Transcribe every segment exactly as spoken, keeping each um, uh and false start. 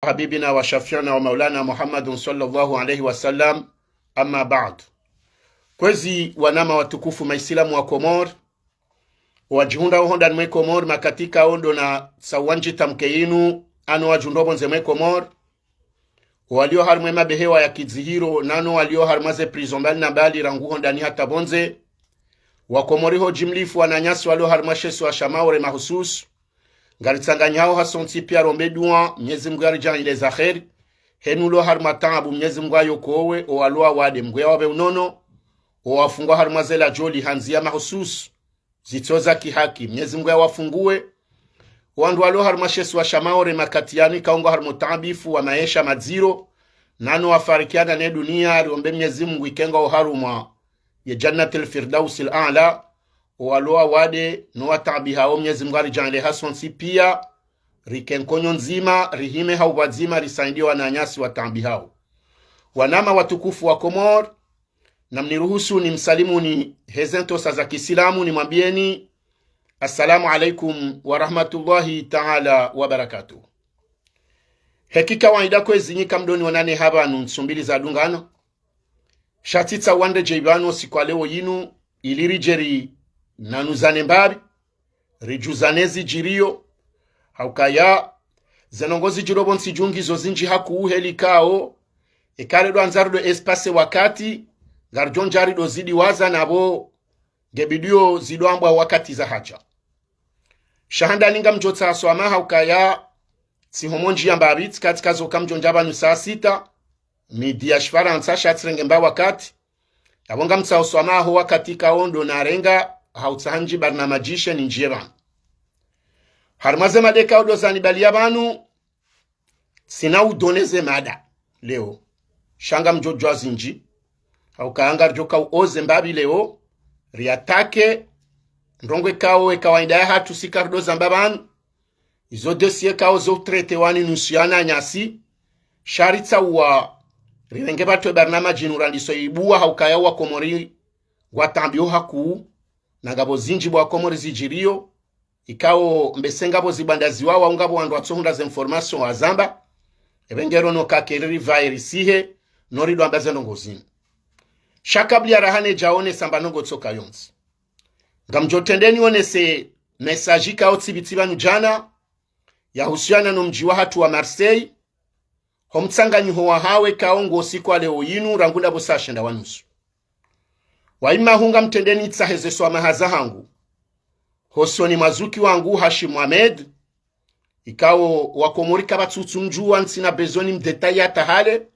حبيبنا وشفيعنا ومولانا محمد صلى الله عليه وسلم، أما بعد. Kwezi wananya watukufu maislamu wa Komori, wadjihundrao hondani mwe Komori, makatika ondo na sawanji tamke yinu, ano wadjihundrao pvondze mwe Komori, walio harimwa mabehewa ya kidzihiro, nano walio harimwa ze prison mbali na mbali rangu hondani hata pvondze. Wakomori ho jimlifu, wananyasi walio harimwa she isiwa sha Maore mahususu, ngaritsanganyihao hasontsi pia rombe dua, Mnyezi Mungu yaridjaanlie za kheri. Henu lo harimwa taabu, Mnyezi Mungu ayokowe, owalo wade Mungu yawapve unono, owafungwa harimwa ze lajoli ha ndzia mahususu, zitso za kihaki, Mnyezi Mungu yawafungue. Wandru walio harimwa she isiwa sha Maore makati yanu ikao ngwao harimwa utaabifu wa maesha madziro, nano wafarikiana ne dunia, riombe Mnyezi Mungu ike ngwao harumwa ye Jannatil Firdausil A'la. Owalo wade no wataabihao, Mnyezi Mungu aridjaanlie hasontsi pia, rike nkonyo ndzima, rihime ha upvwadzima, risaidie wananyasi wataabihao. Wananya watukufu wa Komori, namniruhusu nimsalimuni heze ntrosa za kiislamu, nimwambieni, Assalamu alaikum wa rahmatullahi ta'ala wa barakatuh. Heki kawaida, kwezi nyi kamdoni wonane hapvanu ntsu mbili zadungana. Sha tsitsaha wandre dje ipvanu siku ya leo yinu, ili ridje rinanuzane mbapvi, ridjuzane zidjirio, ha ukaya ze ndrongoo zidjiro pvontsi djuu ngizo zindji hakuu heli ikao, eka ridjo andza ridjo espace wakati, ngaridjo ndja ridjo zidiwaza na pvo nge bidio zidjo ambwa wakati zahadja. Sha handani ngamdjo tsaha swamaha ukaya tsi homondji ya mbapvi, tsika tsika zo kamdjo ndja pvanu saa sita, midi ya Shifarantsa, sha tsirenge mba wakati. Yapvo ngamtsaho swamaha ho wakati ikao ndo narenga, ha utsaha ndji barnamaji she nindjie pvanu. Harimwa ze madeka ondo zanibaliya pvanu, tsina udonner ze mada leo. Sha ngamdjo djuwa zindji, ha ukaya ngaridjo ka uoze mbapvi leo, riatake ndrongoo ikao ye kawaida yahatru sika ridjo zamba pvanu. Izo dossier ikao zo utraitewa ni nusu ya wananyasi, sha ritsaha uwa rirenge pvatwe barnamaji nu randiso ibuwa ha ukaya wakomori ngwataabihao hakuu, na ngapvo zindji bo wakomori zidjirio, ikao mbese ngapvo zibanda ziwawa, ngapvo wandru watsohundra ze information wazamba, epvengero no kakeri ripvae risihe, no ridjo amba ze ndrongoo zinu. Sha kabla ya raha nidjaonesa mba ndrongoo tsoka yontsi, ngamdjo trende nionese message ikao tsipvitsi pvanu djana, yahusiana no mdji wahatru wa Marseille, ho mtsanganyiho wahawo ikao ngo siku ya leo yinu rangu ndapvo saa shenda wa nusu. Wa ima hu ngamtrende nitsahe ze swamaha zahangu hosoni mwa zuki wangu Hashim Mohamed, ikao wakomori kapvatsu utsu mdjuwa, ntsina besoin nimdétailler hata hale,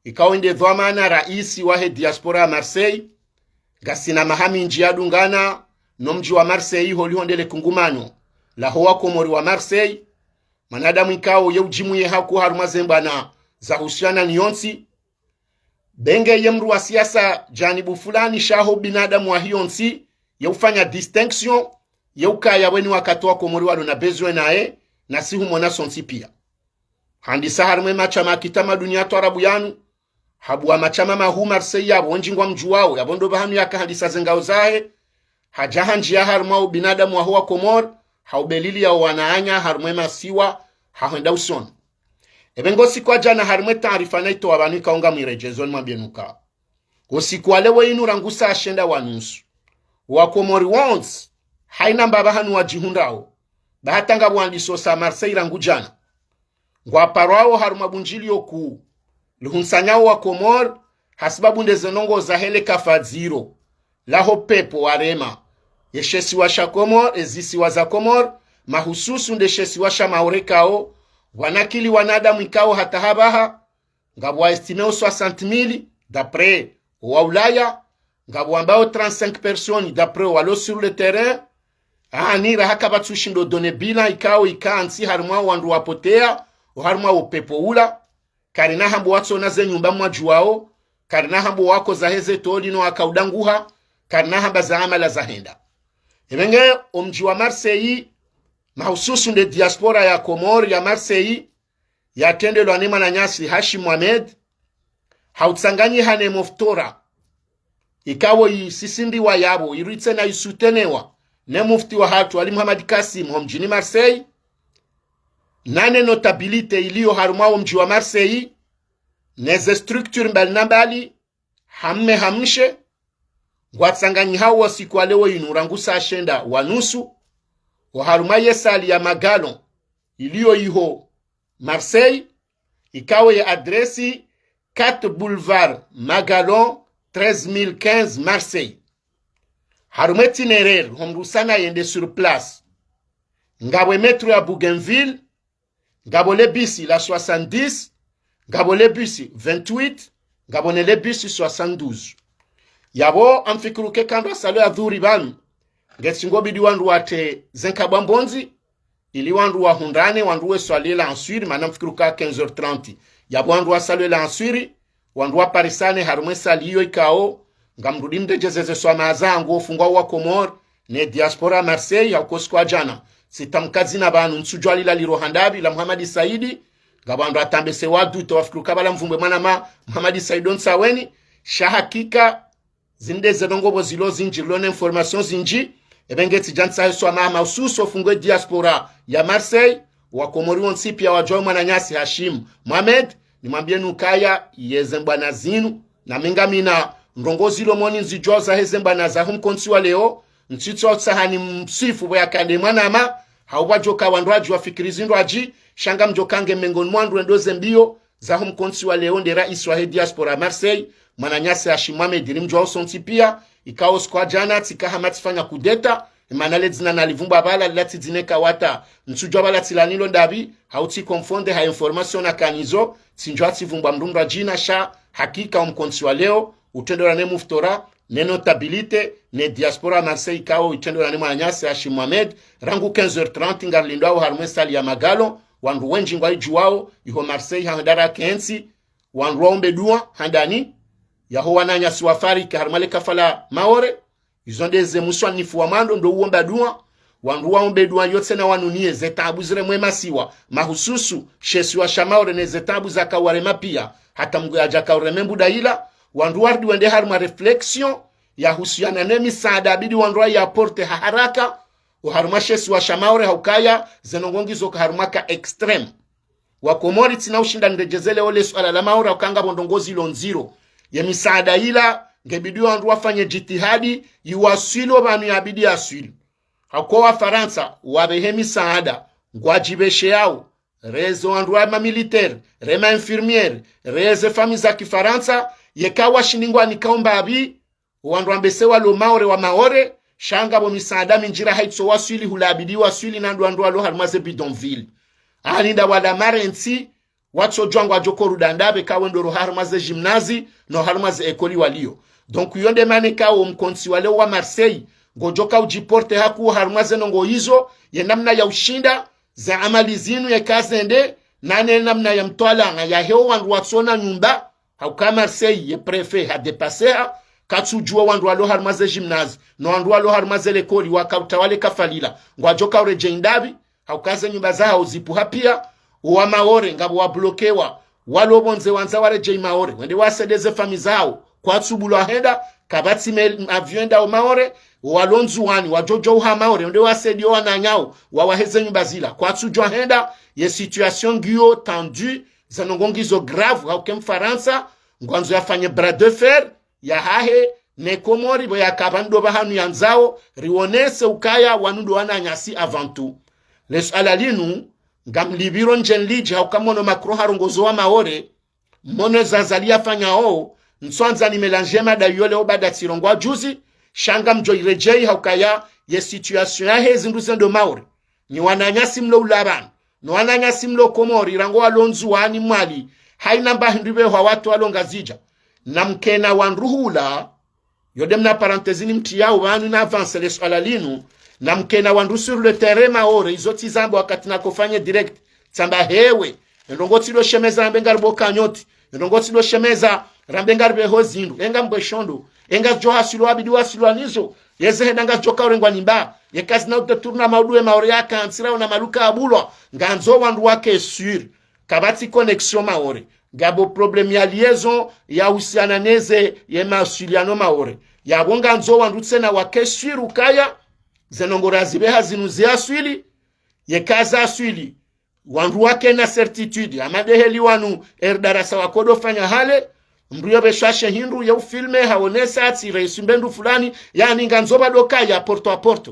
ikao nde dhwamana raisi wahe diaspora ya Marseille. Ngasina maha mindji yadungana no mdji wa Marseille, holiho ndele kungumanyo laho wakomori wa Marseille. Mwanadamu ikao ye udjimu ye hakuu harumwa ze mbwana zahusiana ni yontsi. Be nge ye mdru wa siasa janibu fulani, sha ho binadamu wahe yontsi, ye ufanya distinction, ye ukaya weni wakati wakomori walo na besoin naye, na si humona sontsi pia. Handisa harumwa ye mashama ya kitamaduni ya twarabu yanu, habuwa mashama mahuu Marseille, yapvo wendji ngwamdjuwao, yapvo ndo pvahanu yaka handisa ze ngao zahe, hadja handjiya harumwa ubinadamu waho wakomori, ha ubelili ya wananya harumwa ye masiwa, ha hwenda usoni. Epve ngo siku wa djana harumwa ye taarifa nayitowa pvanu ikao ngamwiredjezo nimwambiye nuka, ngo siku wa leo yinu rangu saa shenda wa nusu, wakomori wontsi, haina mba pvahanu wadjihundrao, ba hata ngapvo wandiso saa Marseille rangu djana, ngwaparwao harumwa bundjilio kuu lihuntsanyao wakomori, hasibabu nde ze ndrongoo zahe le kafadziro laho pepvo warema ye she isiwa sha Komori, ezi isiwa za Komori, mahususu nde she isiwa sha Maore ikao ngwanakili wanadamu ikao hata hapvaha ngapvo wa estimeo soixante mille, d'après owa Ulaya, ngapvo wambao trente-cinq personnes, d'après owalo sur le terrain. Ani raha kapvatsu shindo donner bilan ikao ika ntsi harumwa wo wandru wapotea, oharumwa wo pepvo ula. Karina hamba watsona ze nyumba mwadjuwao, karina hamba wakoza heze toli no waka udanguha, karina hamba za amala zahenda. Epve nge omdji wa Marseille, mahususu nde diaspora ya Komori ya Marseille, yatrendelwa ne mwananyasi Hashim Mohamed, ha utsanganyiha ne muftora ikao isisindiwa yapvo, iritse na isutenewa ne mufti wahatru Ali Mohamed Kassim ho mdjini Marseille. nane notabilité iliyo harumwa wo mdji wa Marseille, neze structure mbali na mbali, hamme hamshe, ngwatsanganyihao wo usiku wa leo inu rangu saa shenda wa nusu, oharumwa ye salle ya Magalon iliyo iho Marseille, ikao ye adresse quatre boulevard Magalon, treize mille quinze Marseille. Harumwa itinéraire, ho mdru usana yende sur place, ngapvo e métro ya Bougainville, ngapvo le bus la soixante-dix, ngapvo le bus vingt-huit, ngapvo ne le bus soixante-douze. Yapvo ngamfikirio uka ndo aswali ya dhuhuri pvanu, ngetsi ngobidi wandru watre ze nkabwa mbondzi, ili wandru wahundrane, wandru waswali le answiri, mana ngamfikirio uka quinze heures trente. Yapvo wandru waswali le answiri, wandru waparisane harumwa e salle iyo ikao, ngamrudi mredjezeze swamaha zangu ofungwa wa Komori ne diaspora Marseille, hauka usiku wa djana tsitamka dzina pvanu, ntsudjuwa lila liro handapvi, la Mohamed Saidi, ngapvo wandru watambese waduta wafikirio uka pvala mvumbwe mwanama Mohamed Saidi ontsaweni, sha hakika zinde ze ndrongoo pvo zilo zindji, rilo ne information zindji, ebe ngetsidja ntsahe swamaha mahususu ofungwa e diaspora ya Marseille, wa Komori wontsi pia wadjuwa mwananyasi Hashim Mohamed, nimwambieni ukaya yeze mbwana zinu, na mi ngamina ndrongoo zilo moni nzidjuwao zahe ze mbwana zaho mkontsi wa leo, ntsitso utsaha nimsifu pvo yaka nde mwanama, hau pvwadjoka wandru wadji wafikiri zindru wadji, sha ngamdjoka nge mengoni mwa wandru wendo ze mbio, zaho mkontsi wa leo nde rais wahe diaspora Marseille, mwananyasi Hashim Mohamed rimdjuwao sontsi pia, ikao usiku wa djana tsika hama tsifanya kudeta, mana le dzina nalivumbwa pvala lila tsi dzina ikao hata ntsudjuwa pvala tsilanilo ndapvi, hau tsi confondre ha information nakana nazo, tsindjuwa tsivumbwa mdru mdru wa djina, sha hakika wo mkontsi wa leo, utrendewa ne muftora, ne notabilité, ne diaspora Marseille ikao itrendewa ne mwananyasi Hashim Mohamed, rangu quinze heures trente ngarilindwao harumwa e salle ya Magalon, wandru wendji ngwaidjuwao iho Marseille, ha handara kentsi, wandru waombe dua handani yaho wananyasi wafariki harumwa le kafa la Maore. Izo nde ze muswanifu wa mwando ndo uomba dua, wandru waombe dua yo tsena wanuniye ze taabu ziremwa e masiwa, mahususu she isiwa sha Maore ne ze taabu zaka warema pia, hata Mngu yadja kaureme mbuda ila, wandru warudi wende harumwa réflexion yahusiana ne misaada yabidi wandru wayi apporter ha haraka, oharumwa she isiwa sha Maore, haukaya ze ndrongoo ngizo ka harumwa ka extrême. Wa Komori tsina ushinda niredjezele ole suala la Maore, hauka ngapvo ndrongoo zilo ndziro. Ye misaada ila, ngebidi wandru wafanye jitihadi, iwaswili opvanu yabidi yaswili. Hauka wa Farantsa, wapvehe misaada, ngwadjipvesheyao, reze wandru wa ma militaire, re ma infirmière, reze famille za kifarantsa, yeka washindi ngwanikao mbapvi, wandru wambese walo Maore wa Maore, sha ngapvo misaada mindji ra haitso waswili hula yabidi waswili na ndo wandru walo harumwa ze bidonville. Alinda wala marentsi, watsodjuwa ngwadjo koruda ndapvi ka wendo ro harumwa ze gymnase, no harumwa ze école waliyo. Donc, iyo nde mana ikao mkontsi wa leo wa Marseille, ngodjoka udjiporte hakuu harumwa ze ndrongoo izo, ye namna ya ushinda, ze amali zinu yeka zende, na ne namna ya mtwalaa yahe o wandru watsona nyumba, hauka Marseille ye préfet hadépasseha, katsudjuwa wandru walo harumwa ze gymnase, no wandru walo harumwa ze lekoli waka utawale kafa lila, ngwadjoka uredjeyi ndapvi, hauka ze nyumba zahao zipvuha pia, owa Maore ngapvo wablokewa, walo pvondze wandza waredjeyi Maore, wende wasaidie ze famille zahao, kwatsubulwa hwenda, kapvatsi me-, avion yendao Maore, owalo Ndzuwani, wadjodjo uha Maore, wende wasaidie wananyao, wawahe ze nyumba zila, kwatsudjwa hwenda, ye situation ngiyo tendue, ze ndrongoo ngizo grave, hauka Mfarantsa, ngwandzo yafanye bras de fer, yahahe, ne Komori, pvo yaka pvanu ndo pvahanu yandzao, riwonese ukaya wanu ndo wananyasi avant tout. Le suala linu, ngamlipviro ndje nilidje hauka mono Macron harongozo wa Maore, mono ze Azali yafanyao, ntswandza ni mélanger mada iyo leo baada tsirongowa juzi, sha ngamdjo iredjeyi haukaya, ye situation yahe zindru zendo Maore. Ni wananyasi mlo ula pvanu, no wananyasi mlo Komori, rangu walo Ndzuwani, Mwali, haina mba hindru pveho hawatru walo Ngazidja. Namkena wandru hula, yo nde mna parenthèse nimtriyao pvanu na avancer le suala linu, namkena wandru sur le terrain Maore, izo tsizamba wakati nakofanye direct, tsamba hewe, e ndrongoo tsi ndo shemeza rambe ngari pvo Kanyoti, e ndrongoo tsi ndo shemeza rambe ngari pveho zindru, enga mbwe shondo, enga zidjo haswilwa yabidi waswilwa nizo, yeze hwenda ngazidjoka urengwa ni mba, yeka zina udétourner maudu we Maore yaka ntsira ona maluka abulwa, ngandzo wandru wake sûr, kapvatsi connexion Maore, ngapvo problème ya liaison yahusiana neze ye mawasiliano Maore, yapvo ngandzo wandru tsena wake sûr ukaya, ze ndrongoo razipveha zinu ziaswili, yeka zaswili, wandru wakena certitude, hama nde heli wanu, eri darasa wakodo fanya hale, mndru yopveshwa she hindru ye ufilme, haonesa, tsi reisi mbe ndru fulani, yaani ngandzo pvado kaya porte à porte.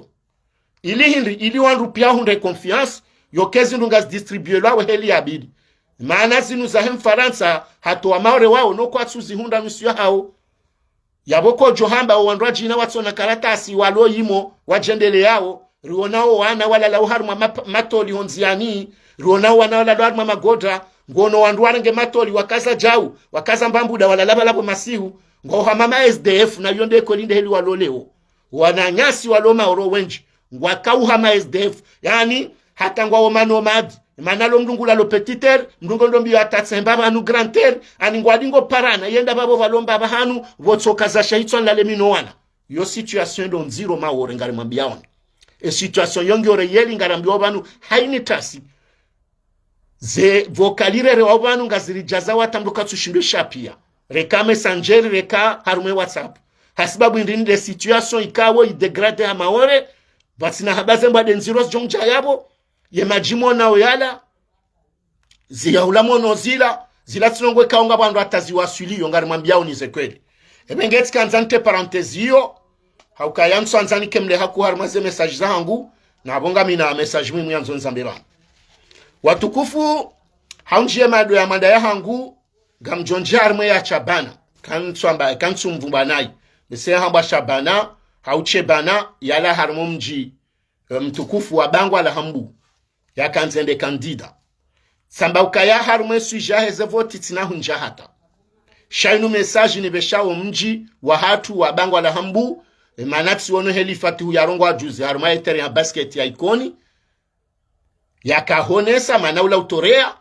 Ili hindri, ili wandru pia wahundre confiance, yoke zindru ngazidistribuelwa we heli yabidi. Maana zinu zahe Mfarantsa, hatowa Maore wao, no kwatsuzihundra nusu yahao. Yapvo kodjo hamba owandru wadjina watsona karatasi walo yimo wadjendeleyao, riwonao wana walalao harumwa map-, matoli hondziani, riwonao wana walalao harumwa magodra, ngono wandru warenge matoli wakaza djau, wakaza mbambuda walala pvala pvo masihu, ngwao hama ma S D F na yo nde kweli nde heli walo leo. Wananyasi walo Maore wendji, ngwakao hama S D F, yaani, hata ngwao ma nomade, mana lo mndru ngulalo Petite Terre, mndru ngondo mbio hata tsemba pvanu Grande Terre, ani ngwadingo parana, yenda pvapvo pvalomba pvahanu, pvotsoka za shahitswa nlale mi no wana. Yo situation ndo ndziro Maore ngarimwambiaoni. E situation yo ngiyo reyeli ngarambiwao pvanu, haini tasi. Ze vocal rerewao pvanu ngaziridjaza wata mndru katsushindwe shapia. Reka Messenger, reka harumwe WhatsApp. Hasibabu hindri nde situation ikao idégradé ha Maore, pvatsina haba ze mbwa nde ndziro zidjo ndja yapvo, ye madji mwono yala, ziyahula mwono zila, zila tsi ndrongoo ikao ngapvo wandru hata ziwaswiliyo, ngarimwambiaoni ze kweli. Epvenge tsikandza ntre parenthèse iyo, haukaya ntsu andza nike mle haku harumwa ze message zahangu, na pvo ngamina message muhimu yandzo nizambe pvanu. Watukufu, haundjiye mado ya mada yahangu, ngamdjo ndjia harumwe ya Shabana, kantsu amba, kantsu mvumba nayi. Bese hambwa Shabana, hau Shebana, yalawa harumwe mdji, eh, mtukufu wa Bangwa la Hambu. Yakandze nde candidat. Tsamba ukaya harumwe sujet yahe ze voti tsina hundja hata. Sha inu message nipveshao mdji wahatru wa Bangwa la Hambu, e mana tsiwono heli Fatihu yarongoa juzi harumwa ye terrain ya basket ya Ikoni. Yakahonesa mana ula utorea,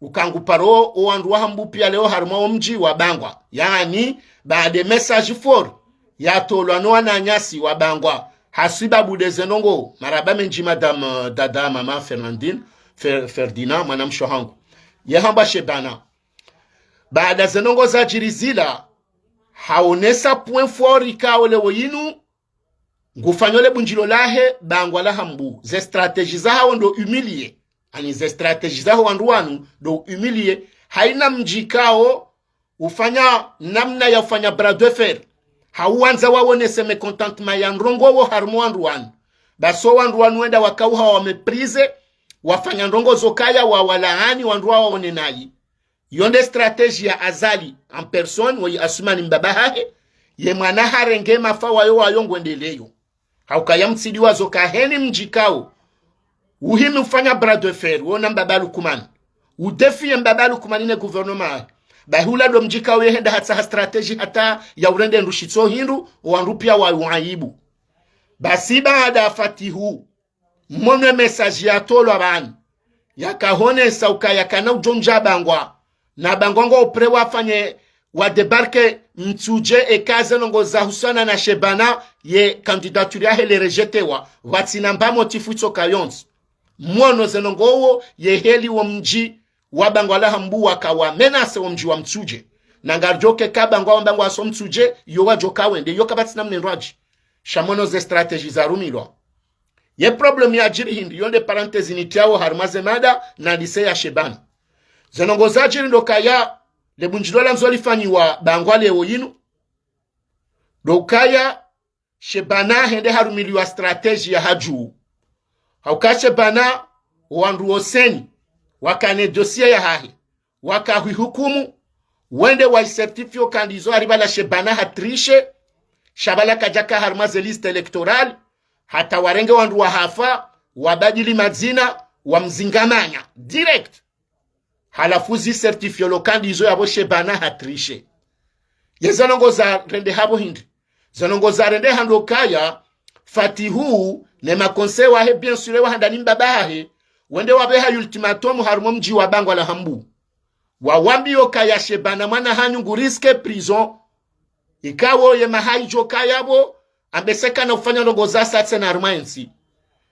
uka nguparo owandru wa Hambu pia leo harumwa omdji wa Bangwa. Yaani, baada message fort yatolwa no wananyasi wa Bangwa. Hasibabu nde ze ndrongoo, marahaba mendji madame, euh, dada mama Fernandine, Fer-, Ferdinand, mwanamshe hangu. Ye hambwa Shebana. Baada ze ndrongoo zadjiri zila, haonesa point fort ikao leo inu, ngufanyo le bundjilo lahe Bangwa la Hambu. Ze stratégie zahao ndo humilier. Ani ze stratégie zaho wandru wanu ndo humilier. Haina mdji ikao ufanya namna ya ufanya bras de fer. Hauwandza waonese mécontentement ya ndrongoo wo harumwa wandru wanu. Basi owandru wanu wenda wakauha wa mépriser, wafanya ndrongoo zokaya wawalaani wandru wawaone nayi. Yo nde stratégie ya Azali en personne, woyi Assoumani mbaba hahe, ye mwana harenge mafa wayo wayo ngwendeleyo. Haukaya mtsidi wazo kaheni mdji ikao uhimi ufanya bras de fer, wona mbaba Lukumani. Udéfier mbaba Lukumani ne gouvernement yahe. Bahi ula ndo mdji ikao yehenda hatsaha stratégie hata ya urende ndru shitso hindru, owandru pia wa uaibu. Basi baada Fatihu, mwono message yatolwa pvanu, yakahonesa ukaya kana udjo ndja Bangwa, na Bangwa ngwao prêt wafanye wa débarquer Mtsudje eka ze ndrongoo zahusiana na Shebana ye candidature yahe le rejetewa, pvatsina mba motif itsoka yontsi. Mwono ze ndrongoo wo yeheli wo mdji wa Bangwa la Hambu waka wa menacer wo mdji wa Mtsudje. Na ngaridjo ke ka Bangwa wamba ngwaso Mtsudje, yo wadjo ka wende, yo kapvatsina mnendrwadji. Sha mwono ze stratégie zarumilwa. Ye problème yadjiri hindri, yo nde parenthèse nitriao harumwa ze mada na lycée ya Shebana. Ze ndrongoo zadjiri ndo kaya le bundjilo landzo lifanyiwa Bangwa leo inu. Ndo kaya Shebana hende harumiliwa stratégie ya hadju. Hauka Shebana, owandru woseni, wakane dossier yahahe, wakahwi hukumu, wende waicertifier ukaya ndizo hari pvala Shebana hatricher, sha pvala kadjaka harumwa ze liste électorale, hata warenge wandru wahafa, wabadili madzina, wamzingamanya direct. Halafu zicertifier lo ukaya ndizo yapvo Shebana hatricher. Ye ze ndrongoo zarendeha pvo hindri. Ze ndrongoo zarendeha ndo kaya, Fatihu, ne ma conseillers wahe, bien sûr, wahandani mbaba hahe, wende wapveha ultimatum harumwa mdji wa Bangwa la Hambu. Wawambiyo kaya Shebana mwana hanyu ngu risquer prison. Ikao ye maha idjo kaya pvo, ambese kana ufanya ndrongoo za satse na harumwa entsi.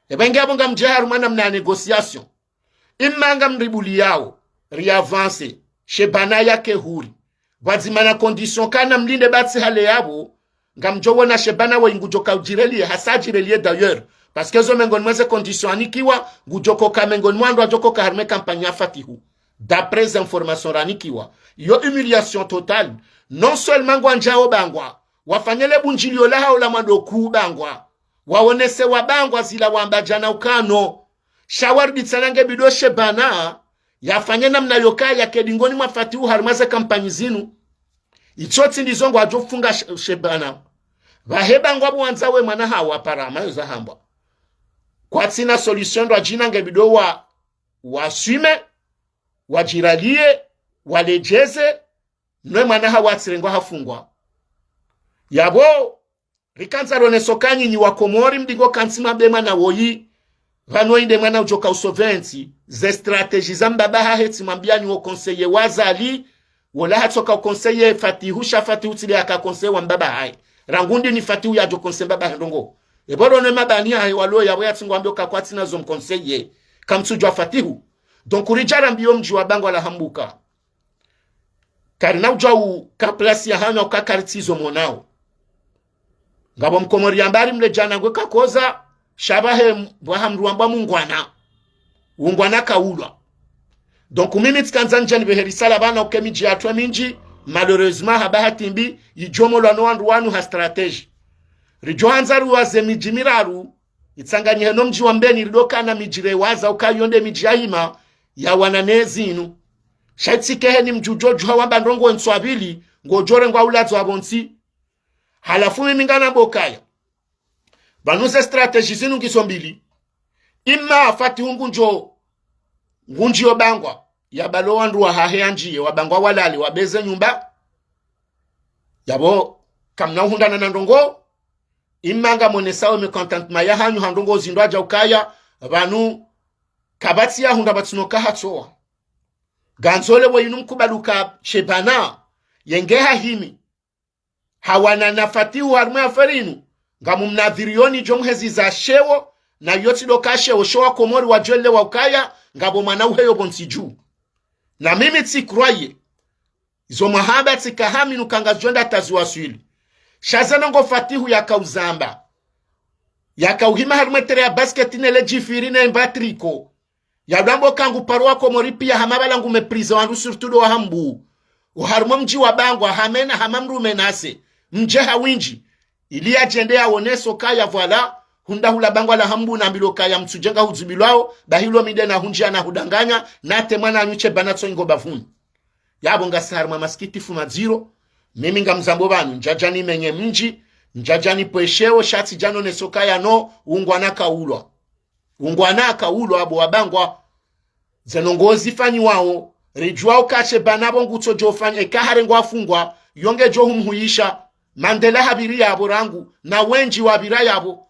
Epvenge apvo ngamdje harumwa namna ya négociation. Imma ngamribuliyao, riavancer, Shebana yake huru. Pvwadzima na condition kana mlinde batsi hale yapvo, ngamdjo wona Shebana woyi ngudjo ka udjirelier, hasa djirelier d'ailleurs. Parce que zo mengoni mwa ze conditions anikiwa, ngudjokoka mengoni mwa wandru wadjokoka harumwa e campagne ya Fatihu. D'après informations ranikiwa. Yo humiliation totale. Non seulement ngwandjao Bangwa, wafanye le bundjilio lahawo la mwando kuu Bangwa, waonese wa Bangwa zila wamba djana ukano. Sha warudi tsena nge bidi Shebana yafanye namna yokaya yake dingoni mwa Fatihu harumwa ze campagne zinu. Itso tsi ndizo ngwadjo funga She-, Shebana. Pvahe Bangwa pvo wandza we mwana hawo apara amayo zahambwa. Kwatsina solution ndo adjina nge bidi wa, waswime, wadjiralie, waledjeze, no we mwana hawo atsirengwa hafungwa. Yapvo, rikandza roneso ka nyinyi wa Komori mdingo kantsi mwabe mwana woyi, pvanu woyi nde mwana udjoka usauver ntsi, ze stratégie za mbaba hahe tsi mwambiani wo conseiller wa Azali, wola hatsoka wo conseiller Fatihu, sha Fatihu tsi nde aka conseiller wa mbaba hahe. Rangu ndini Fatihu yadjo conseiller mbaba hahe ndrongo. Epvo rono mabani hahe walo yapvo yatsi ngwambe uka kwatsina zo mconseiller. Kamtsudjuwa Fatihu. Donc ridja rambiyo mdji wa Bangwa la Hambuka. Karina udjuwa uka place ya hanya uka karitsi zo monao. Ngapvo Mkomori yamba ari mle djana ngwe kakoza, sha pvahe m-, pvaha mdru wambwa mungwana. Ungwana kaulwa. Donc mimi tsikandza ndjani pvehe risala pvanu uke midji yatru mindji, malheureusement ha bahati mbi, idjomolwa no wandru wanu ha stratégie. Ridjo handza ruwaze midji miraru, itsanganyihe no mdji wa Mbeni ridokana midji rewaza uka yo nde midji ya hima ya wana ne zinu. Sha itsi ke heni mdji udjo djuha wamba ndrongo ntswa pvili, ngodjo rengwa uladzo apvo ntsi. Halafu mimi nganambo kaya. Pvanu ze stratégie zinu ngizo mbili. Imma Fatihu ngundjo, ngundjiyo Bangwa, yabalo wandru wahahe yandjiye, wa Bangwa walale, wabeze nyumba. Yapvo, kamna uhundrana na ndrongo, imma ngamonesao mécontentement ya hanyu ha ndrongo zindru adja ukaya, pvanu, kapvatsi ya hundra pvatsina uka hatsowa. Ngandzole we inu mkubali uka Shebana, yenge hahimi. Hawana na Fatihu harumwa ye affaire inu, ngamumnadhiriyoni djo muhezi za sheo, na yo tsi ndo ka sheo sho wa Komori wadjo elewa ukaya, ngapvo mwana uheyo pvo ntsi dju. Na mimi tsi croire, izo mwahamba tsika hamini uka ngazidjo enda hata ziwaswili. Sha ze ndrongo Fatihu yaka uzamba. Yaka uhima harumwa ye terrain ya basket ne le djifiri ne mbatriko. Yadwambo ka ngu paro wa Komori piya hama pvala ngu méprisé wandru surtout ndo wa Hambu. Oharumwa mdji wa Bangwa hamena hama mdru menacé. Mdje ha windji. Ili yadjende yaoneso kaya pvwala, hundra hula Bangwa la Hambu na mbilo kaya mtsudjenga hudzibilwao, bahi lo mi nde na hundjiya na hudanganya, na te mwana anyu Shebana tso ingo bapvuni. Yapvo ngasi harumwa masikitifu madziro, mimi ngamzambo pvanu, ndjadja nimenye mdji, ndjadja nipvwesheo, sha tsidja noneso kaya no, ungwana kaulwa. Ungwana kaulwa apvo wa Bangwa. Ze ndrongo zifanyiwao, ridjuwao ka Shebana pvo ngutsodjo fanya, eka harengwa afungwa, yo ngedjo humhuyisha. Mandela hapviri yapvo rangu, na wendji wapvira yapvo.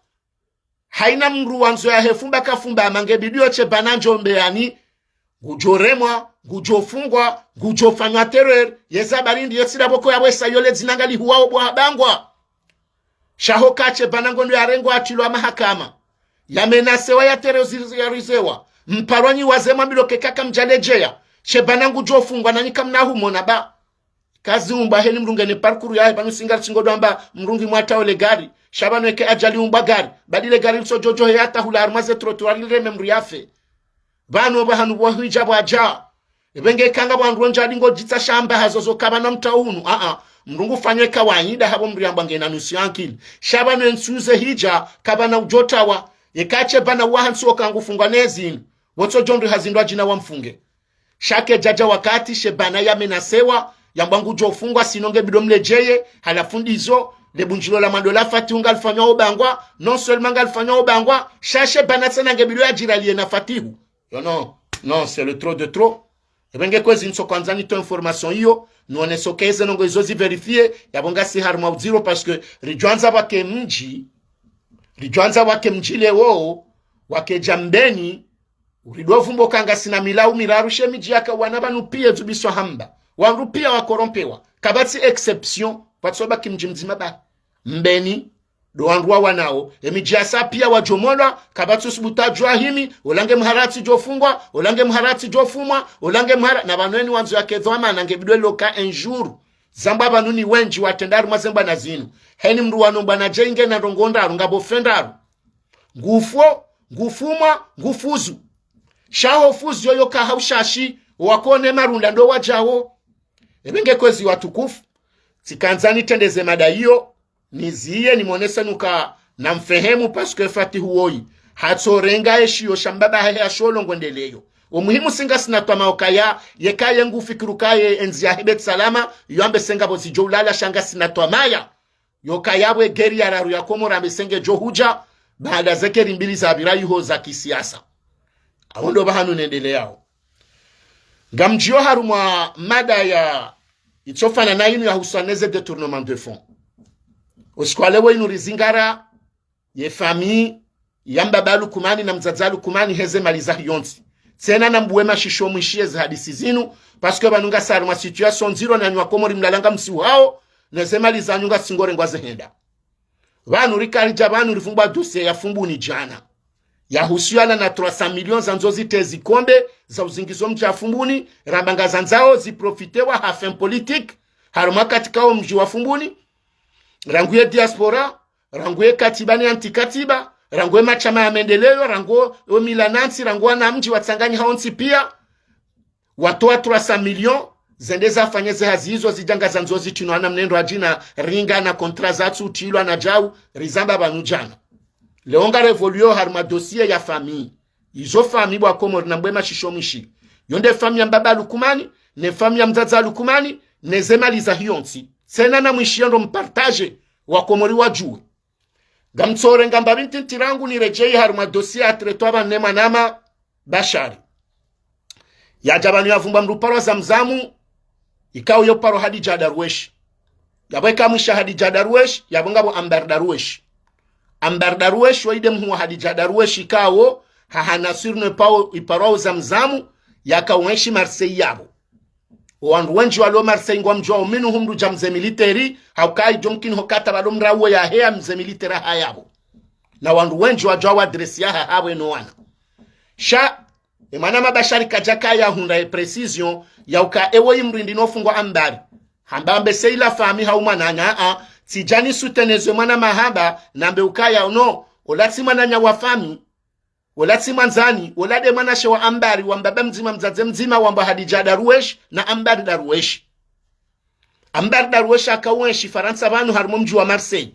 Haina mdru wandzo yahe fumba kafumba, ama nge bidi yo Shebana ndjo mbeyani, ngudjo remwa, ngudjo fungwa, ngudjo fanywa terreur, yeza barindi yo tsi nda pvoko yapvo esa yo le dzina ngalihuwao pvo ha Bangwa. Sha ho ka Shebana ngondo yarengwa atrilwa mahakama. Yamenasewa, yaterrorisé-, yarisé wa. Mparwa nyi wazee mwambilwa ke ka kamdjaledjeya. Shebana ngudjo fungwa na nyi kamna humona ba. Kazi umbwa heni mdru ngena parcours yahe pvanu singa tsi ngodjo amba mdru ngi mwata ole gari. Sha pvanu eke ajali umbwa gari. Badi le gari litsodjo djo heya hata hula harumwa ze trottoir lireme mdru yafe. Pvanu pvahanu pvwa hwidja pvwadja. Epvenge kanga pvwa ndrongo ndjadi ngodjitsa shamba hazo zo kapvana mtaunu. Aa, mdru ngufanywe kawaida hapvo mdru yambwa ngena nusu ya nkili. Sha pvanu entsu ze hidja kapvana udjo tawa. Yeka Shebana wa hantsi woka ngufungwa ne zinu. Wotsodjo ndri hazindwa djina wamfunge. Sha ke djadja wakati Shebana yamenasewa, yambwa ngudjo fungwa, sinon nge bidi mledjeye, halafu ndizo, le bundjilo la mwando la Fatihu ngalifanywa ho Bangwa, non seulement ngalifanywa ho Bangwa, sha Shebana tsena nge bidi yadjiraliye na Fatihu. Yo non, non, c'est le trop de trop. Epvenge kwezi ntso kwandza nitowe information iyo, nioneso ke ze ndrongo izo zivérifié, yapvo ngasi harumwa udziro parce que ridjwandza pvwake mdji, ridjwandza pvwake mdji leo, wakedja Mbeni, uridovumbo ka ngasina milau miraru she midji yaka wana pvanu piya dzubiswa hamba. Wandru piya wakorompewa. Kapvatsi exception, pvatsobaki mdji mdzima ba. Mbeni, ndo wandru wawanao. Emidji yasa piya wadjomolwa, kapvatsi usubutu adjo ahimi, ola nge mhara tsidjo fungwa, ola nge mhara tsidjo fumwa, ola nge mhara, na pvanu eni wandzo yake dhwamana nge bidi loka un jour. Zambwa pvanu ni wendji watrenda harumwa ze mbwana zinu. Heni mdru wano mbwana dje ingena ndrongo ndraru, ngapvo fe ndraru. Ngufo, ngufumwa, ngufuzu. Sha ho fuzu yoyo kaha ushashi, wakone marunda ndo wadjao. Ebe nge kwezi watukufu. Tsikandza nitrendeze mada iyo, niziye nimonese nuka namfehemu parce que Fatihu woyi. Hatsorenga eshiyo sha mbaba hahe asho lo ngwendeleyo. Omuhimu si ngasina twamaya okaya, yeka ye ngufikiru kaye enzi yahe Beit Salama, yo ambe se ngapvo zidjo ulala sha ngasina twamaya. Yokaya bwe geri ya raru ya Komori ambe se ngedjo hudja, baada ze keri mbili zapvira iho za kisiasa. Awo ndo pvahanu nendeleyao. Ngamdjiyo harumwa mada ya itsofana na inu ya husu neze détournement de fonds. Osiku wa leo inu rizingara ye famille ya mbaba Lukumani na mdzadze Lukumani heze mali zahe yontsi. Tsena nambuwe mashisho mwishiye ze hadisi zinu, parce que pvanu ngasi harumwa situation ndziro nanyi wa Komori mlalanga msiuhao, neze mali zanyu ngasi ngorengwa zehenda. Pvanu rikaridja pvanu rivumbwa dossier ya Fumbuni djana. Ya husiana na trois cents millions zandzo zitre zikombe za uzingizo mdji wa Fumbuni, ramba ngazandzao ziprofitewa ha fin politique, harumwa katika wo mdji wa Fumbuni, rangu ye diaspora, rangu ye katiba ne anti-katiba, rangu ye mashama ya maendeleo, rangu wo mila na ntsi, rangu wana mdji watsanganyihao ntsi pia. Watowa trois cents millions, zende zafanye ze hazi izo zidja ngazandzo zitrinwa na mnendo adjina ringa na contrat zatsu utrilwa na djau, rizamba pvanu djana. Leo nga révolution harumwa dossier ya famille. Izo famille bwa Komori nambuwe mashisho mwishi. Yo nde famille ya mbaba Lukumani, ne famille ya mdzadze Lukumani, neze mali zahe yontsi. Tsena namwishiye ndo mpartage, wa Komori wadjuwe. Ngamtsorenga mbapvi ntiti rangu niredjeyi harumwa dossier ya traitwa pvanu ne mwanama Bashari. Yadja pvanu yavumbwa mndru uparwa Zamzamu, ikao yo uparwa Hadidja Darweshi. Yapvo eka mwisha Hadidja Darweshi, yapvo ngapvo Ambar Darweshi. Ambar Darweshi, woyi nde mhuu wa Hadidja Darweshi ikao, hahana surnom pao iparwao Zamzamu, yaka wenshi Marseille yapvo. Owandru wendji walo Marseille ngwamdjuwao, minhum mndru dja mze militaire, hauka idjo mkini hokata pvalo mrauwo yaheya mze militaire haya yapvo. Na wandru wendji wadjuwao adresse yahahe apvo eno wana. Sha, e mwanama Bashari kadjakaya hundra e précision, ya uka ewo imrindi no fungwa Ambari. Hamba ambe se ila famille hau mwananya, a, tsidjani soutenir ze mwanama hamba, nambe ukaya ono, ola tsi mwananya wa famille, ola tsi mwandzani, ola nde mwanashe wa Ambari, wa mbaba mdzima, mdzadze mdzima, wambwa Hadidja Darweshi na Ambari Darweshi. Ambari Darweshi aka wenshi Farantsa pvanu harumwa mdji wa Marseille.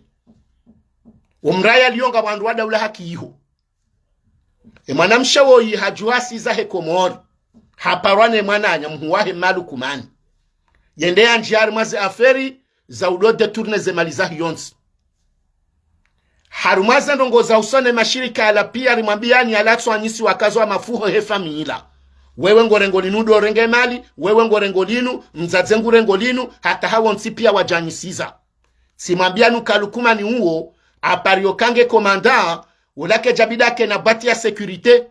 Omraya liyo ngapvo wandru wa daula haki iho. E mwanamshe woyi hadjuha siza he Komori. Haparwa ne mwananya mhuu wahe Malukumani. Yende yandjiya harumwa ze affaire za udo détourner ze mali zahe yontsi. Harumwa ze ndrongoo za usoni mashirika yala pia rimwambiyani yala tswanyisi wakazo wa mafuho he famille ila. Wewe ngorengo linu udo renge mali, wewe ngorengo linu, mdzadze ngurengo linu, hata hawontsi pia wadjanyisiza. Tsimwambiyani uka Lukumani uwo, apariyo kange commandant, ola kedja bidi yake na boîte ya sécurité.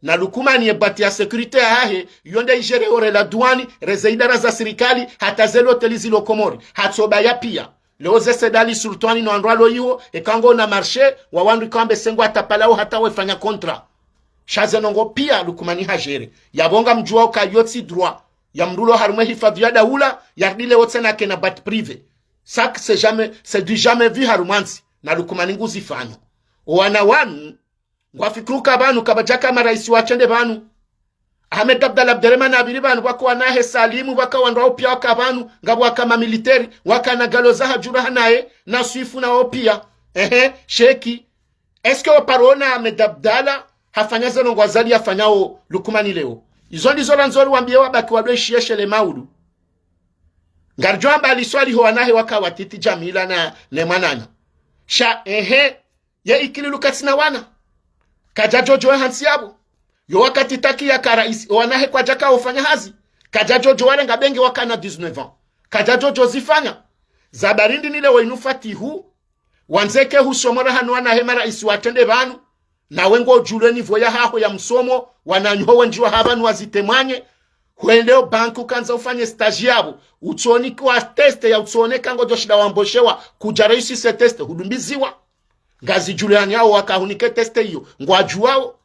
Na Lukumani ye boîte ya sécurité yahahe, yo nde igéré ore la douane, reze idara za sirikali, hata ze loteli zilo Komori, hatsobaya pia. Leo ze sedali sultwani no wandru walo iho, eka ngona marché, wa wandru ikao ambe se ngwatapalao hata wefanya contrat. Sha ze ndrongoo pia Lukumani hagéré. Yapvo ngamdjuwao uka yo tsi droit ya mndru ulo harumwa e hifadhu ya daula, yaridi leo tsena ake na boîte privée. Ça, c'est jamais, c'est du jamais vu harumwa ntsi, na Lukumani nguzifanyo. Owana wanu, ngwafikiri uka pvanu kapvadjaka maraisi watrende pvanu. Ahmed Abdallah Abderemane apviri pvanu, pvwaka wanahe Salimu, pvwaka wandru wao pia waka pvanu, ngapvo waka mamilitaire, waka na Galoza hadjura hanaye, na Swifu na wao pia. Ehe, Sheki. Est-ce que waparona Ahmed Abdallah hafanya ze ndrongoo Azali yafanyao Lukumani leo? Izo ndizo randzo riwambiye wabaki wado ishiye shele maudu. Ngaridjo amba liswali ho wanahe waka watiti Jamila na, ne mwananya. Sha, ehe, ye Ikililu katsina wana. Kadja djodjo hantsi yapvo. Yo wakati Taki yaka raisi, owanahe kwadjaka wofanya hazi. Kadja djodjo warenga benge wakana dix-neuf ans. Kadja djodjo zifanya. Za barindi ni leo inu Fatihu, wandzeke husomora hanu wanahe maraisi watrende pvanu. Nawe ngodjulwe niveau yahaho ya msomo, wananyaho wendji waha pvanu wazitemwanye. Hwende o banki ukandza ufanye stage yapvo. Utsoni kwa teste ya utsone eka ngodjo shinda wamboshewa, kudja réussir se teste, hudumbiziwa. Ngazidjulwani yawo waka hunike teste iyo, ngwadjuwao.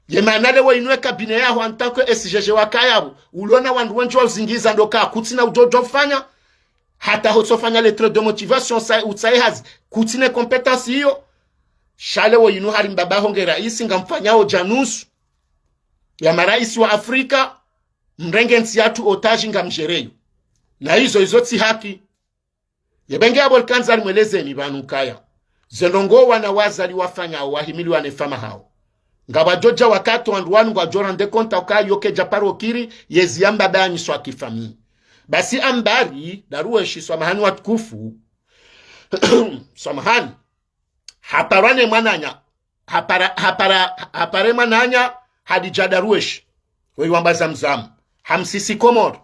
Ye mana leo inu e cabinet yaho en tant que S G G waka yapvo, ulona wandru wendji wa uzingiza ndo ka kutsina udjodjo fanya, hata hotsofanya lettre de motivation, sa, utsahe hazi, kutsina compétence iyo. Sha leo inu hari mbaba ho nge raisi ngamfanyao dja nusu ya maraisi wa Afrika, mrenge ntsi yatru otage ngamdjereyo. Na izo, izo tsi haki. Ye benge yapvo likandza limwelezeni pvanu ukaya ze ndrongoo wana wa Azali wafanyao wahimiliwa ne fama hawo, ngapvwadjodja wakati wandru wanu ngwadjo rendre compte ukaya yo kedja paro kiri yezi ya mbaba yanyiswa kifamiyi. Basi Ambari Daruweshi, swamahani watukufu, swamahani, haparwa ne mwananya, hapara, hapara, hapare mwananya Hadidja Daruweshi, weyi wamba Zamzam, hamsisi Komori.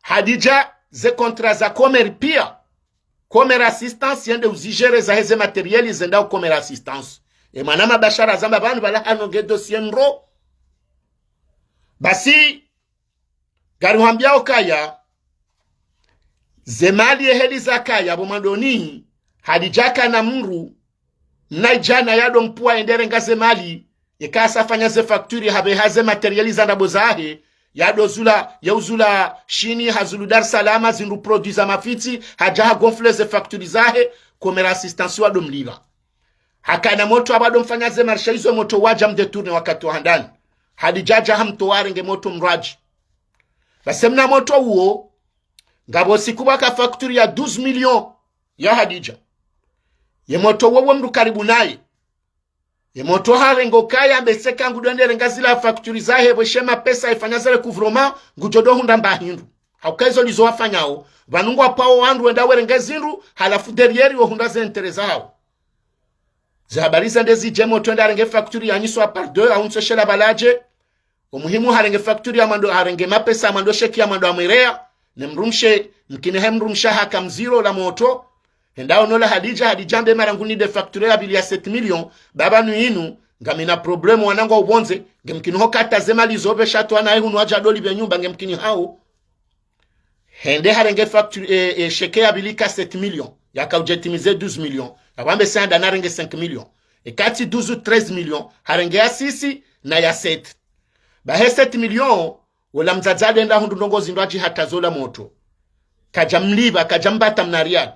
Hadidja, ze contrat za Comores pia, Comores Assistance, yende uzidjere zaheze matériel zendao Comores Assistance. E mwana Mabashara zamba pvanu pvala hanu nge dossier ndro. Basi, ngari hwambiao ukaya ze mali yeheli zakaya pvo mwandoni, Hadidja kana mdru, mna idjana yado mpvua yende renga ze mali, yeka hasafanya ze facture, hapveha ze matériel za ndrabo zahe, yado zula, ye uzula Shini, hazulu Dar es Salaam, zindru produit za mafitsi, hadja hagonfle ze facture zahe, Comores Assistance wado mlipva. Hakana motro apvo ado mfanya ze marché izo, motro wadja mdétourner wakati wa handani. Hadidja hadja hamtowa harenge motro mdrwadji. Basi mna motro uwo, ngapvo siku pvwaka facture ya douze millions ya Hadidja. Ye motro uwo, uwo mdru karibu naye, ye motro harenga ukaya mbese ka ngudo ende renga zila facture zahe, pvweshe mapesa yefanya ze recouvrement, ngudjo do hundra mba hindru. Hauka izo lizo wafanyao, pvanu ngwapvao wandru wenda werenge zindru, halafu derrière wo hundra ze intérêt zahawo. Ze habari zende zidje, motro enda harenge facture yanyiswa par deux, au ntso shela pvaladje. Omuhimu harenge facture ya mwando, harenge mapesa ya mwando, chèque ya mwando amwerea, ne mdrumshe, mkini he mdrumshe haka mziro la motro. Henda hono la Hadidja, Hadidja ambe mara ngunide facture ya pvili ya sept millions, baba nu inu, ngamina problème wanangu wa upvondze, nge mkini ho kata ze mali zo pvesha twana ye hunu wadja do lipve nyumba, nge mkini hao. Hende harenge facture, e, e, chèque ya pvili ka sept millions, yaka udjetimize douze millions. Yapvo ambe se handa narenge cinq millions. Eka tsi douze ou treize millions, harenge ya six na ya sept. Bahe sept millions, ola mdzadze ado enda hundru ndrongoo zindrwadji hata zo la motro. Kadja mlipva, kadja mbata mna riali.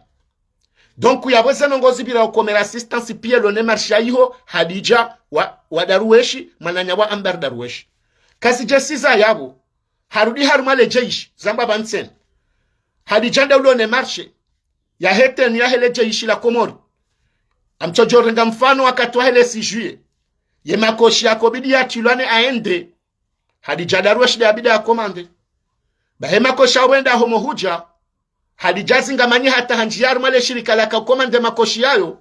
Donc, yapvo ze ndrongoo zipvira o Comores Assistance pia lo ne marché ya iho, Hadidja wa, wa Daruweshi, mwananya wa Ambari Daruweshi. Kazidje siza yapvo, harudi harumwa le jeshi, zamba pvantsena. Hadidja nde ulo ne marché yahe tenue yahe le jeshi la Komori. Amtsodjo renga mfano wakati wahe le six juillet, ye makoshi yako bidi yatrilwa ne A N D, Hadidja Daruweshi nde yabidi ya commandé. Bahe makoshi yao wenda homo hudja, Hadidja zingamanyi hata handjiya harumwa le shirika laka commandé makoshi yayo,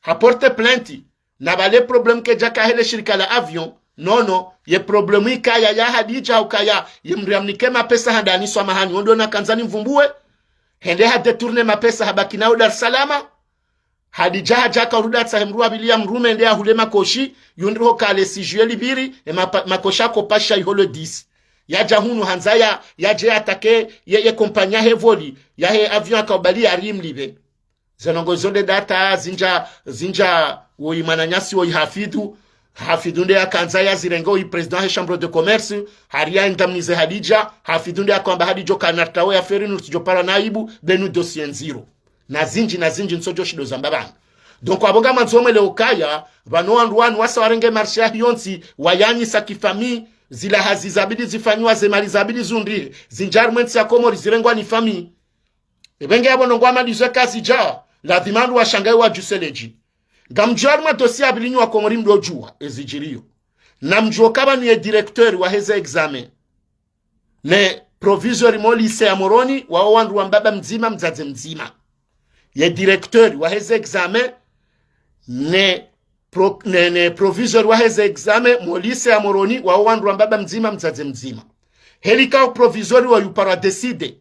ha porté plainte, na pvale problème kedjaka hele shirika la avion, nono, ye problème ikaya ya Hadidja ukaya, ye mdru yamnike mapesa handani swamahani, wo ndo nakandza nimvumbuwe. Hende ha détourné mapesa habaki nayo Dar es Salaam. Hadidja hadja haka urudi hatsahe mdru wa pvili ya mrume ende yahule makoshi, yundri ho kale six juillet lipviri, e mapa-, makoshi yako pasha iho le dix. Yadja hunu handza ya, yadje ya attaqué ye, ye compagnie yahe voli, yahe avion yaka ubali yari mlipve. Ze ndrongoo zo nde data zindja, zindja woyi mwananyasi woyi Hafidhu. Hafidhu nde yakandza yazirenge woyi président he chambre de commerce, hari ya indemnisé Hadidja. Hafidhu nde yakoamba Hadidja oka nartawe ya feri nurtidjo para naibu, benu dossier ndziro. Na zindji, na zindji ntsodjo shindo zamba pvanu. Donc, apvo ngamwandzo mwelewe ukaya, pvanu wandru wanu wasa warenge marché yahe yontsi, wayanyisa kifamille, zila hazi zabidi zifanyiwa, ze mali zabidi zundrihe, zindja harumwa entsi ya Komori zirengwa ni famille. Epvenge yapvo ndrongoo amalizwe kazidja, ladhima wandru washangaye wadjuse ledji. Ngamdjuwa harumwa dossier ya pvili nyi wa Komori mdodjuwa ezidjiriyo. Namdjuwe ukaya pvanu ye directeur waheze examen ne proviseur mo lycée ya Moroni, wawo wandru wa mbaba mdzima, mdzadze mdzima. Ye directeur waheze examen ne pro-, ne, ne proviseur waheze examen mo lycée ya Moroni, wawo wandru wa mbaba mdzima, mdzadze mdzima. Heli kao proviseur woyi uparwa décidé.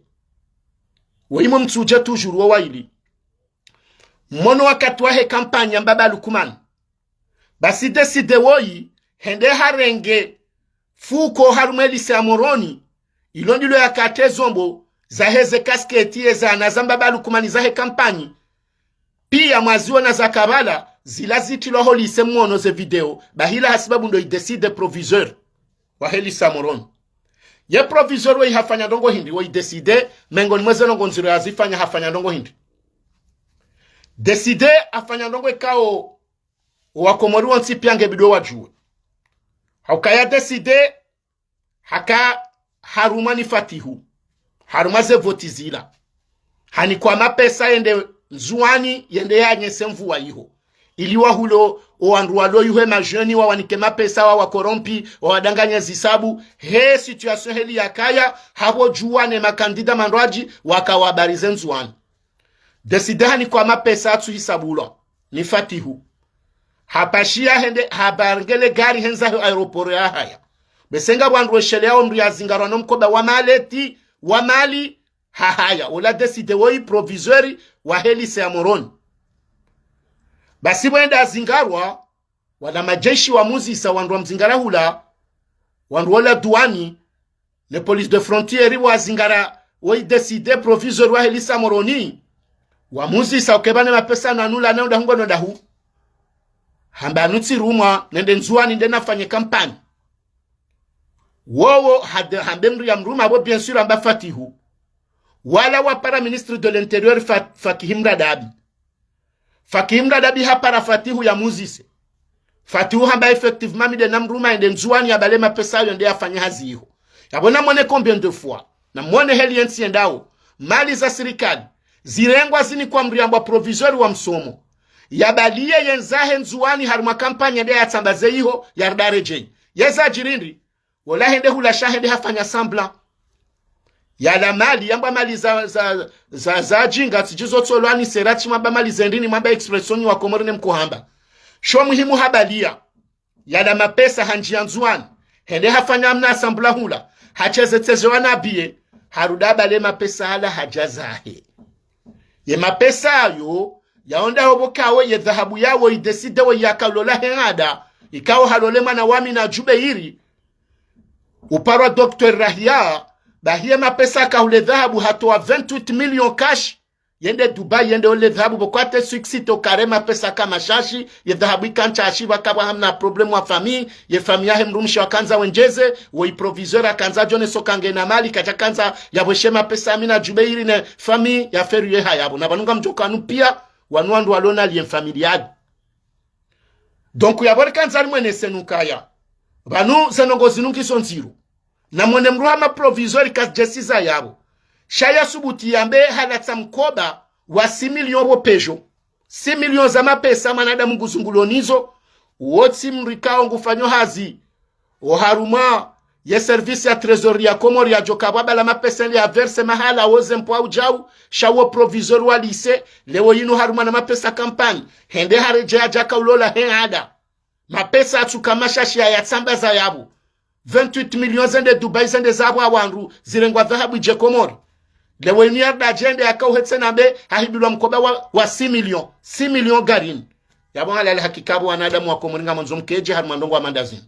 Woyi mo Mtsudje toujours wo waili. Mwono wakati wahe campagne ya mbaba Lukumani. Basi décidé woyi, hende harenge fuko harumwa e lycée ya Moroni, ilo ndilo yakate zombo zaheze casquette ye zana za mbaba Lukumani zahe campagne. Pia mwaziona zakapvala, zila zitrilwa ho lycée mwono ze vidéo, bahi la hasibabu ndo idécidé proviseur wahe lycée ya Moroni. Ye proviseur woyi hafanya ndrongoo hindri, woyi décidé, mengoni mweze ndrongoo ndziro yazifanya hafanya ndrongoo hindri. Décidé hafanya ndrongoo ikao owakomori wontsi pia nge bidi wadjuwe. Haukaya décidé haka harumwa ni Fatihu. Harumwa ze voti zila. Hanikwa mapesa yende Ndzuwani, yende yanyese mvua iho. Ili wahule owandru walo iho, ema jeunes, wawanike mapesa, wawakorompi, wawadanganye zisabu. He situation heli yakaya, hapvo djuwa ne makandida mandrwadji, wakawabarize Ndzuwani. Décidé hanikwa mapesa yatsu hisabulwa ni Fatihu. Hapashia hende, habarenge le gari hendza ho aéroport ya Hahaya. Bese ngapvo wandru weshelea omri yazingarwa no mkoba wa maleti, wa mali, Hahaya. Ola décidé woyi proviseur wahe lycée ya Moroni. Basi pvwenda yazingarwa, wala majeshi wamuzisa wandru wamzingara hula, wandru wola douane, ne police de frontière wazingara woyi décidé proviseur wahe lycée ya Moroni. Wamuzisa ukaya pvane mapesa yanu ula nao ndahu ngono ndahu. Hamba yanu tsirumwa, nende Ndzuwani nde nafanye kampani. Wowo hade-, hambe mri yamruma pvo, bien sûr, hamba Fatihu. Wala wapara ministre de l'intérieur Fa-, Fakihi Mradabi. Fakihi Mradabi hapara Fatihu yamuzise. Fatihu hamba effectivement mi nde namruma yende Ndzuwani yabale mapesa yayo yende yafanye hazi iho. Yapvo namwone combien de fois. Namwone heli yentsi yendao. Mali za sirikali. Zirengwa zinikwa mri yambwa proviseur wa msomo. Yabaliye yendza he Ndzuwani harumwa kampani yende yatsambaze iho yarudi yaredjeyi. Yeza djiri ndri. Wola hende hula sha hende hafanya semblant. Yala mali, yambwa mali za, za, za, za djinga, tsidji zo tsolwa ni sera, tsi mwamba mali zendrini, mwamba expression wa Komori ne mkohamba. Sho muhimu habaliya. Yala mapesa handjiya Ndzuwani. Hende hafanya hamna semblant hula. Hacheze tsezo wa nabiye. Harudi habale mapesa hala hadja zahe. Ye mapesa yayo, yaonda hopvo kawo ye dhahabu yawo idécidé wo yaka ulola he ngada, ikao halole mwana wa Amina Jubeiri, uparwa Docteur Rahia, bahi ye mapesa yakahule dhahabu hatowa vingt-huit millions cash, yende Dubai, yende ole dhahabu pvoko hata six cents au carré mapesa ka mashashi, ye dhahabu ikantsa ashiba kapvwa hamna problème wa famille, ye famille yahe mdrumshe wakandza wendjeze, woyi proviseur akandza djone soka ngena mali, kadja kandza yapvweshe mapesa Amina Jubeiri ne famille ya Ferrier hayapvo. Na pvanu ngamdjoka wanu pia, wanu wandru walona lien familial. Donc, yapvo rikandza rimwenese nukaya. Pvanu ze ndrongoo zinu ngizo ndziro. Namwone mdru hama proviseur kazidjesiza yapvo. Sha yasubuti yambe halatsa mkoba wa six millions pvo Peugeot. Six millions za mapesa mwanadamu nguzungulonizo. Wotsi mdru ikao ngufanyo hazi oharumwa ye service ya trésorerie ya Komori yadjoka pvwa bala mapesa ili yaverse mahala woze mpwa udjau, sha wo proviseur wa lycée, leo yinu harumwa na mapesa kampani, hende haredjeyi hadja kaulola he ngada. Mapesa yatsuka mashashi yayatsambaza yapvo. Vingt-huit millions zende Dubai zende zapvwa wandru, zirengwa dhahabu idje Komori. Leo yinu yarudi yadjende yakauhetse nambe hahibilwa mkoba wa, wa six millions. Six millions garini. Yapvo halali hakika pvo wanadamu wa Komori ngamwandzo mkedje harumwa ndrongoo wa mandazini.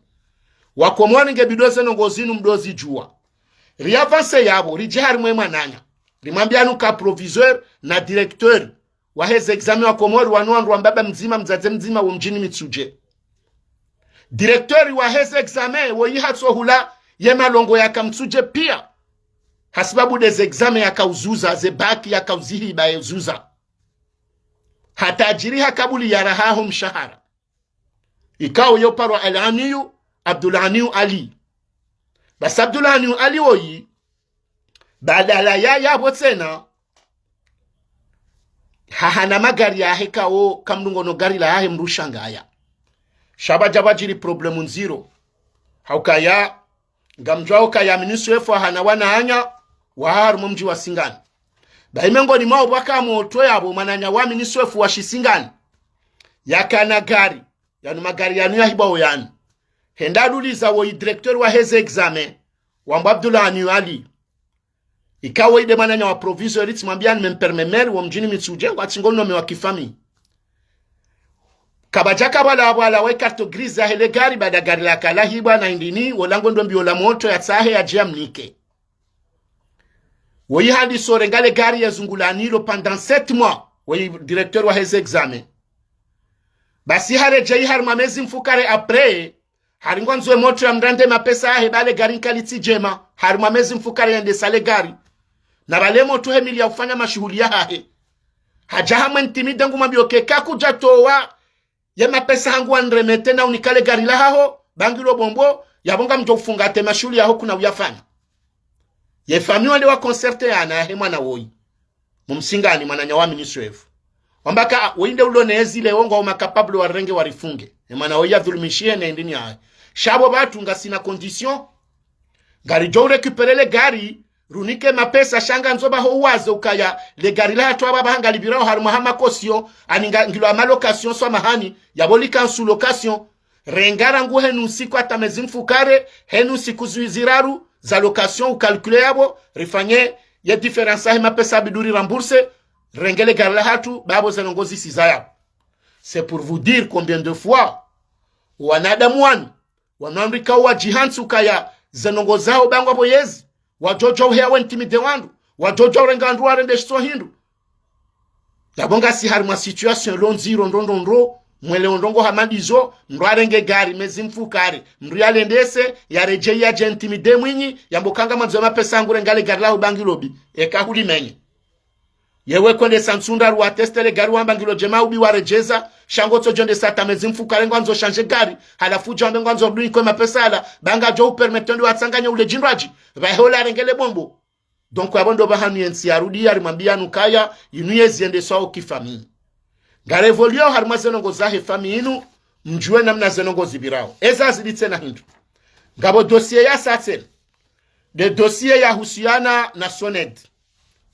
Wa Komori nge bidi ze ndrongoo zinu mdozidjuwa. Ri avancer yapvo, ridje harumwa ye mwananya. Rimwambiya nuka proviseur na directeur waheze examen wa Komori wanu wandru wa mbaba mdzima, mdzadze mdzima wo mdjini Mitsudje. Directeur waheze examen woyi hatsohula ye malongo yaka Mitsudje pia. Hasibabu ndeze examen yakauzuza, ze bac yakauzihiba yezuza. Hata djiri hakabuli yaraha ho mshahara. Ikao yo uparwa Al-Aniyu, Abdul Aniyu Ali. Basi Abdul Aniyu Ali woyi, badala ya yapvo tsena, hahana magari yahe kao, kamdru ngono gari lahahe mdru shangaya. Sha pvadja pvadjiri problème ndziro. Haukaya, ngamdjuwao kaya Amini Swefu hahana wananya wahahe harumwa mdji wa Singani. Bahi mengoni mwawo pvwaka motro yapvo mwananya wa Amini Swefu wa Shisingani. Yakana gari, yanu magari yanu yahibwao yanu. Hende haluliza woyi directeur waheze examen, wambwa Abdul Aniyu Ali. Ikao woyi nde mwananya wa proviseur, tsimwambiya ni même père, même mère wo mdjini Mitsudje, ngwatsi ngo nome wa kifamille. Kapvadja kapvwala pvwala we carte grise yahe le gari, baada gari laka lahibwa na indrini, wola ngwendo mbiyo la motro yatsahe yadje yamnike. Woyi handi sore ngale gari yazungulanilo pendant sept mois, woyi directeur waheze examen. Basi haredjeyi harumwa mezi mfukare après, hari ngwandzo ye motro yamrande mapesa yahe bale gari nkalitsi djema, harumwa mezi mfukare yendesa le gari. Na bale motro hemili ya ufanya mashuhuli yahahe. Hadja hamwe intimidé ngumwambiyo ke kakudja towa ye mapesa hangu waniremete na unika le gari lahaho, ba ngilo bombo, yapvo ngamdjo ufunga ata mashuhuli yaho kuna uyafanya. Ye famille wende wa concerter yana yahe mwana woyi. Mumsingani mwananya wa ministre efu. Wamba ka, woyi nde ulo ne ezi leo ngwao ma capable warenge warifunge. Ye mwana woyi yadhulumishihe ne ndini yahe. Sha pvo pvatsu ngasina condition. Ngaridjo urécupérer le gari, runike mapesa sha ngandzo pvaho uwaze ukaya, le gari lahatru apvapva hangalipvirao harumwa hama caution, ani nga, ngilo hama location samahani, yapvo lika sous location, renga rangu henu ntsiku ata mezi mfukare, henu ntsiku zwi ziraru, za location ucalculer yapvo, rifanye ye différence yahe mapesa yabidi uri rembourser, renge le gari lahatru, ba pvo ze ndrongoo zisiza yapvo. C'est pour vous dire combien de fois, wanadamu wanu, wanu wandru ikao wadjihantsi ukaya ze ndrongoo zaho ba ngwapvo yezi, wadjodjo uheya we intimider wandru, wadjodjo urenga wandru warende shitso hindru. Yapvo ngasi harumwa situation lo ndziro ndro ndro ndro, mweleo ndrongoo hama ndizo, mndru arenge gari mezi mfukare, mndru yalendese, yaredjeyi yadje intimider mwinyi, yambe ka ngamwandzo mapesa hangu renga le gari laho ba ngilo bi, eka hulimenye. Yewe kwendesa ntsu ndraru wateste le gari wamba ngilo djema ubi waredjeza, sha ngotsodjo ndesa ata mezi mfukare ngwandzo changer gari, halafu udjo wambe ngwandzo udunikwe mapesa yala, ba ngadjo upermettre ndo watsanganye ule djindrwadji, pvahe ola arenge le bombo. Donc, yapvo ndo pvahanu ye ntsi yarudi yarimwambia nukaya, inu yezi yendeswao ki famille. Ngari évoluer harumwa ze ndrongoo zahe famille inu, mdjuwe namna ze ndrongoo zipvirao. Eza ziditse na hindru. Ngapvo dossier ya sa tsena. Nde dossier yahusiana na SONEDE.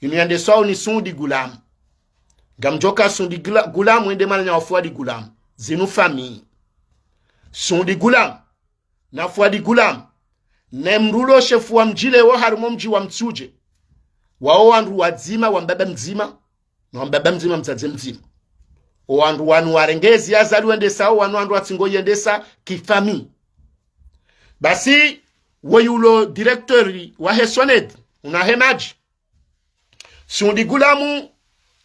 Inu yendeswao ni Sundi Gulamu. Ngamdjoka Sundi Gula-, Gulamu ende mwananya wa Fuadi Gulamu. Zinu famille. Sundi Gulamu na Fuadi Gulamu, ne mndru ulo shefu wa mdji leo harumwa mdji wa Mitsudje. Wao wandru wadzima, wa mbaba mdzima, na wa mbaba mdzima, mdzadze mdzima. O wandru wanu warenge ezi ya Azali wendesao, wanu wandru watsingo yendesa ki famille. Basi, woyi ulo directeur wahe SONEDE, unahe madji. Sundi Gulamu,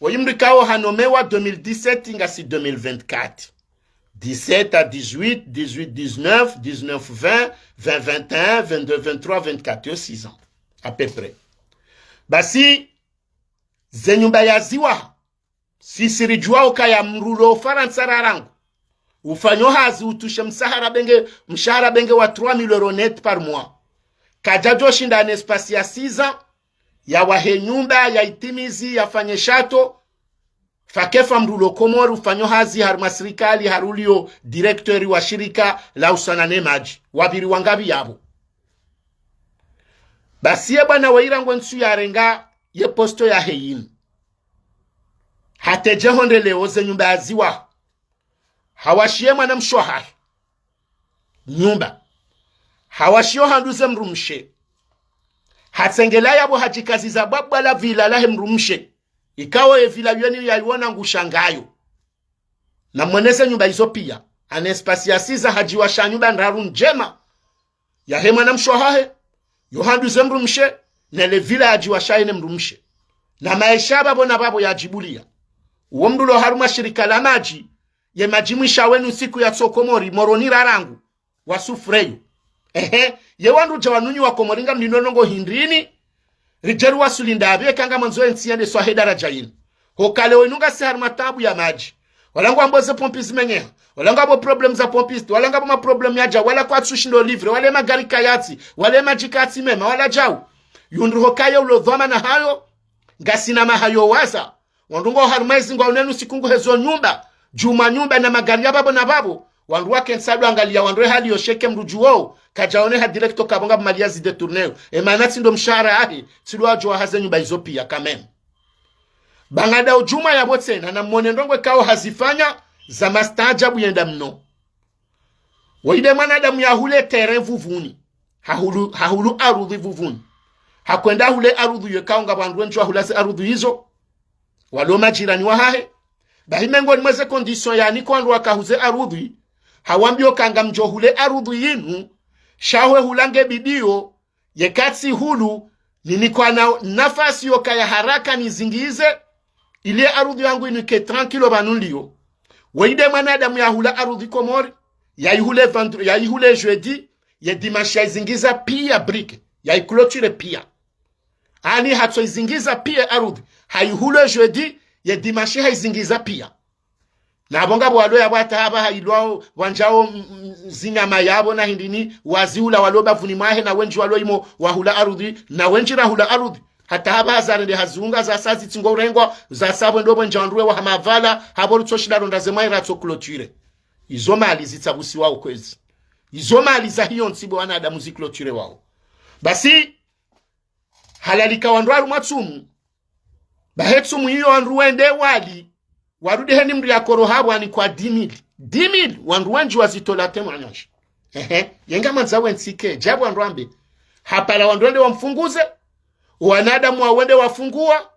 woyi mndru ikao hanomewa deux mille dix-sept ngasi deux mille vingt-quatre. Dix-sept à dix-huit, dix-huit dix-neuf, dix-neuf vingt, vingt vingt et un, vingt-deux vingt-trois, vingt-quatre, yo six ans, à peu près. Basi, ze nyumba yaziwa, sisi ridjuwa ukaya mndru ulo Farantsa rarangu, ufanyo hazi utushe msahara benge, mshahara benge wa trois mille euros net par mois. Kadjadjo shinda en espace ya six ans, yawahe nyumba, yaitimizi, yafanye shato. Fakefa mndru ulo Komori ufanyo hazi harumwa sirikali, hari ulio directeur wa shirika la usana ne madji. Wapviri wangapvi yapvo? Basi ye bwana weyi rangu entsu yarenga ye poste yahe yinu, hata edje hondre leo ze nyumba yaziwa. Hawashiye mwanamshe wahahe nyumba. Hawashiyo handuze mdrumshe. Hatsengela yapvo hadjikaziza bwabwa la villa lahe mdrumshe. Ikao ye villa yeni yayiwona ngushangayo. Na mweneze nyumba izo pia. Ana espace ya six ans, hadjiwasha nyumba ndraru ndjema yahe mwanamshe wahahe, yo handuze mdrumshe, ne le villa yadjiwasha yene mdrumshe. Na maesha pvapvo na pvapvo yadjibulia. Uwo mndru ulo harumwa shirika la madji, ye madji mwisha wenu siku ya tso Komori, Moroni rarangu, wa souffrir yo. Ehe, ye wandru dja wanunyi wa Komori ngamnino ndrongoo hindrini, ridjeru wasulinda apvi eka ngamwandzo entsi yende swahe daraja yinu. Hukale wenu ngasi harumwa tabu ya madji. Wala ngwambo ze pompi zimenyeha. Wala ngapvo problème za pompiste. Wala ngapvo ma problème ya dja. Wala kwatsu shindo livrer. Wala magari kayatsi. Wala madji katsi mema. Wala djau. Yundru hukaye ulo dhwamana hayo. Ngasina maha yo waza. Wandru ngwao harumwa ezi ngwao nenu siku nguhezo nyumba, djumwa nyumba na magari ya pvapvo na pvapvo. Wandru wakentsi ndo angalia wandru ehali yo sheke mdru djuwo, kadjaone ha directeur kapvo ngapvo mali yazi détourner yo. Emana tsi ndo mshahara yahe, tsi ndo wadjo wahaze nyumba izo pia quand même. Bangada udjumwa yapvo tsena, na mwone ndrongoo ikao hazifanya, za mastaajabu yenda mno. Woyi nde mwanadamu yahule terrain Vuvuni. Hahulu, hahulu arudhi Vuvuni. Hakwenda hule arudhi yo ikao ngapvo wandru wendji wahula ze arudhi izo. Walo majirani wahahe. Bahi mengoni mweze condition yanika wandru wakahuze arudhi. Hawambia uka ngamdjo hule arudhi yinu. Sha hwe hula nge bidiyo. Yeka tsi hulu, ninikwa na nafasi yoka ya haraka nizingize, ili arudhi yangu inike tranquille pvanu nilio. Woyi nde mwanadamu yahula arudhi Komori, yayihule vendr-, yayihule jeudi, ye dimanche yayizingiza pia brique, yayi clôture pia. Ani hatso izingiza pia arudhi, hayihule jeudi, ye dimanche hayizingiza pia. Na pvo ngapvo walo yapvo hata hapvaha ilwao, wandjao, mm, mm, zinyama yapvo na hindrini, wazihula walo bapvuni mwahe na wendji walo imo wahula arudhi, na wendji rahula arudhi. Hata hapvaha zarende haziunga zasa zitsingo urengwa, zasa pvwendo pvwendja wandru we waha mapvala, hapvo rutso shinda ronda ze mwayi ratso clôture. Izo mali zitsabusiwao kwezi. Izo mali za hiyo ntsi bo wanadamu zi clôturewao. Basi, halalika wandru harumwa tsumu. Bahe tsumu iyo wandru wende wali. Warudi heni mndru ya koro hapvo hanikwa dix mille. Dix mille, wandru wendji wazitola témoignage. Ehe, yenga mandza wentsike, djabu wandru wambe. Hapvala wandru wende wamfunguze, wanadamu wa wende wafungua,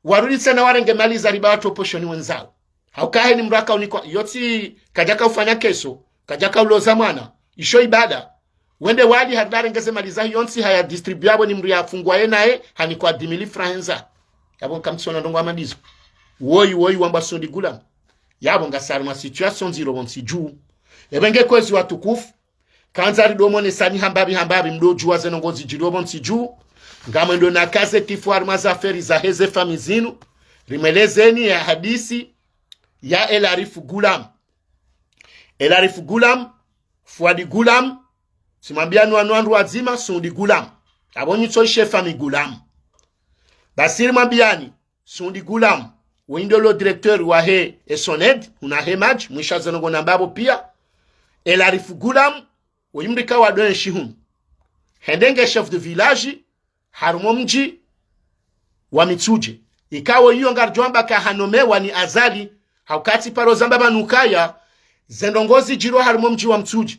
warudi tsena warenge mali za riba watoposhoni wendzao. Hauka heni mndru akaunikwa, yotsi kadjaka ufanya keso, kadjaka uloza mwana, isho ibada. Wende wali harudi harenge ze mali zahe yontsi haya distribue yapvo ni mndru yafungua ye naye, hanikwa dix mille francs hendza. Yapvo nkamtsona ndrongo amadizo. Woyi, woyi, wamba sundi gula. Yapvo ngasi harumwa situation ndziro pvo ntsi dju. Epvenge kwezi watukufu. Kandza rido monesani hambapvi hambapvi mdo djuwa ze ndrongo zidjiri pvo ntsi dju. Ngamwendo na kaze tifu harumwa za affaire za heze fami zinu. Rimwelezeni ya hadisi ya El Arif Ghulam. El Arif Ghulam, Fuadi Ghulam, tsimwambiani wanu wandru wadzima, Sundi Ghulam. Apvo nyitso ishe fami Ghulam. Basi rimwambiani, Sundi Ghulam, woyi ndo lo directeur wahe Soned, huna he madji, mwisha ze ndrongo namba apvo pia. El Arif Ghulam, woyi mndru ikao wado enshi hunu. Hende nge chef de village, harumwa mdji wa Mitsudje. Ikao iyo ngaridjo amba ka hanomewa ni Azali, hauka tsi paro zamba pvanu kaya, ze ndrongo zidjiro harumwa mdji wa Mitsudje.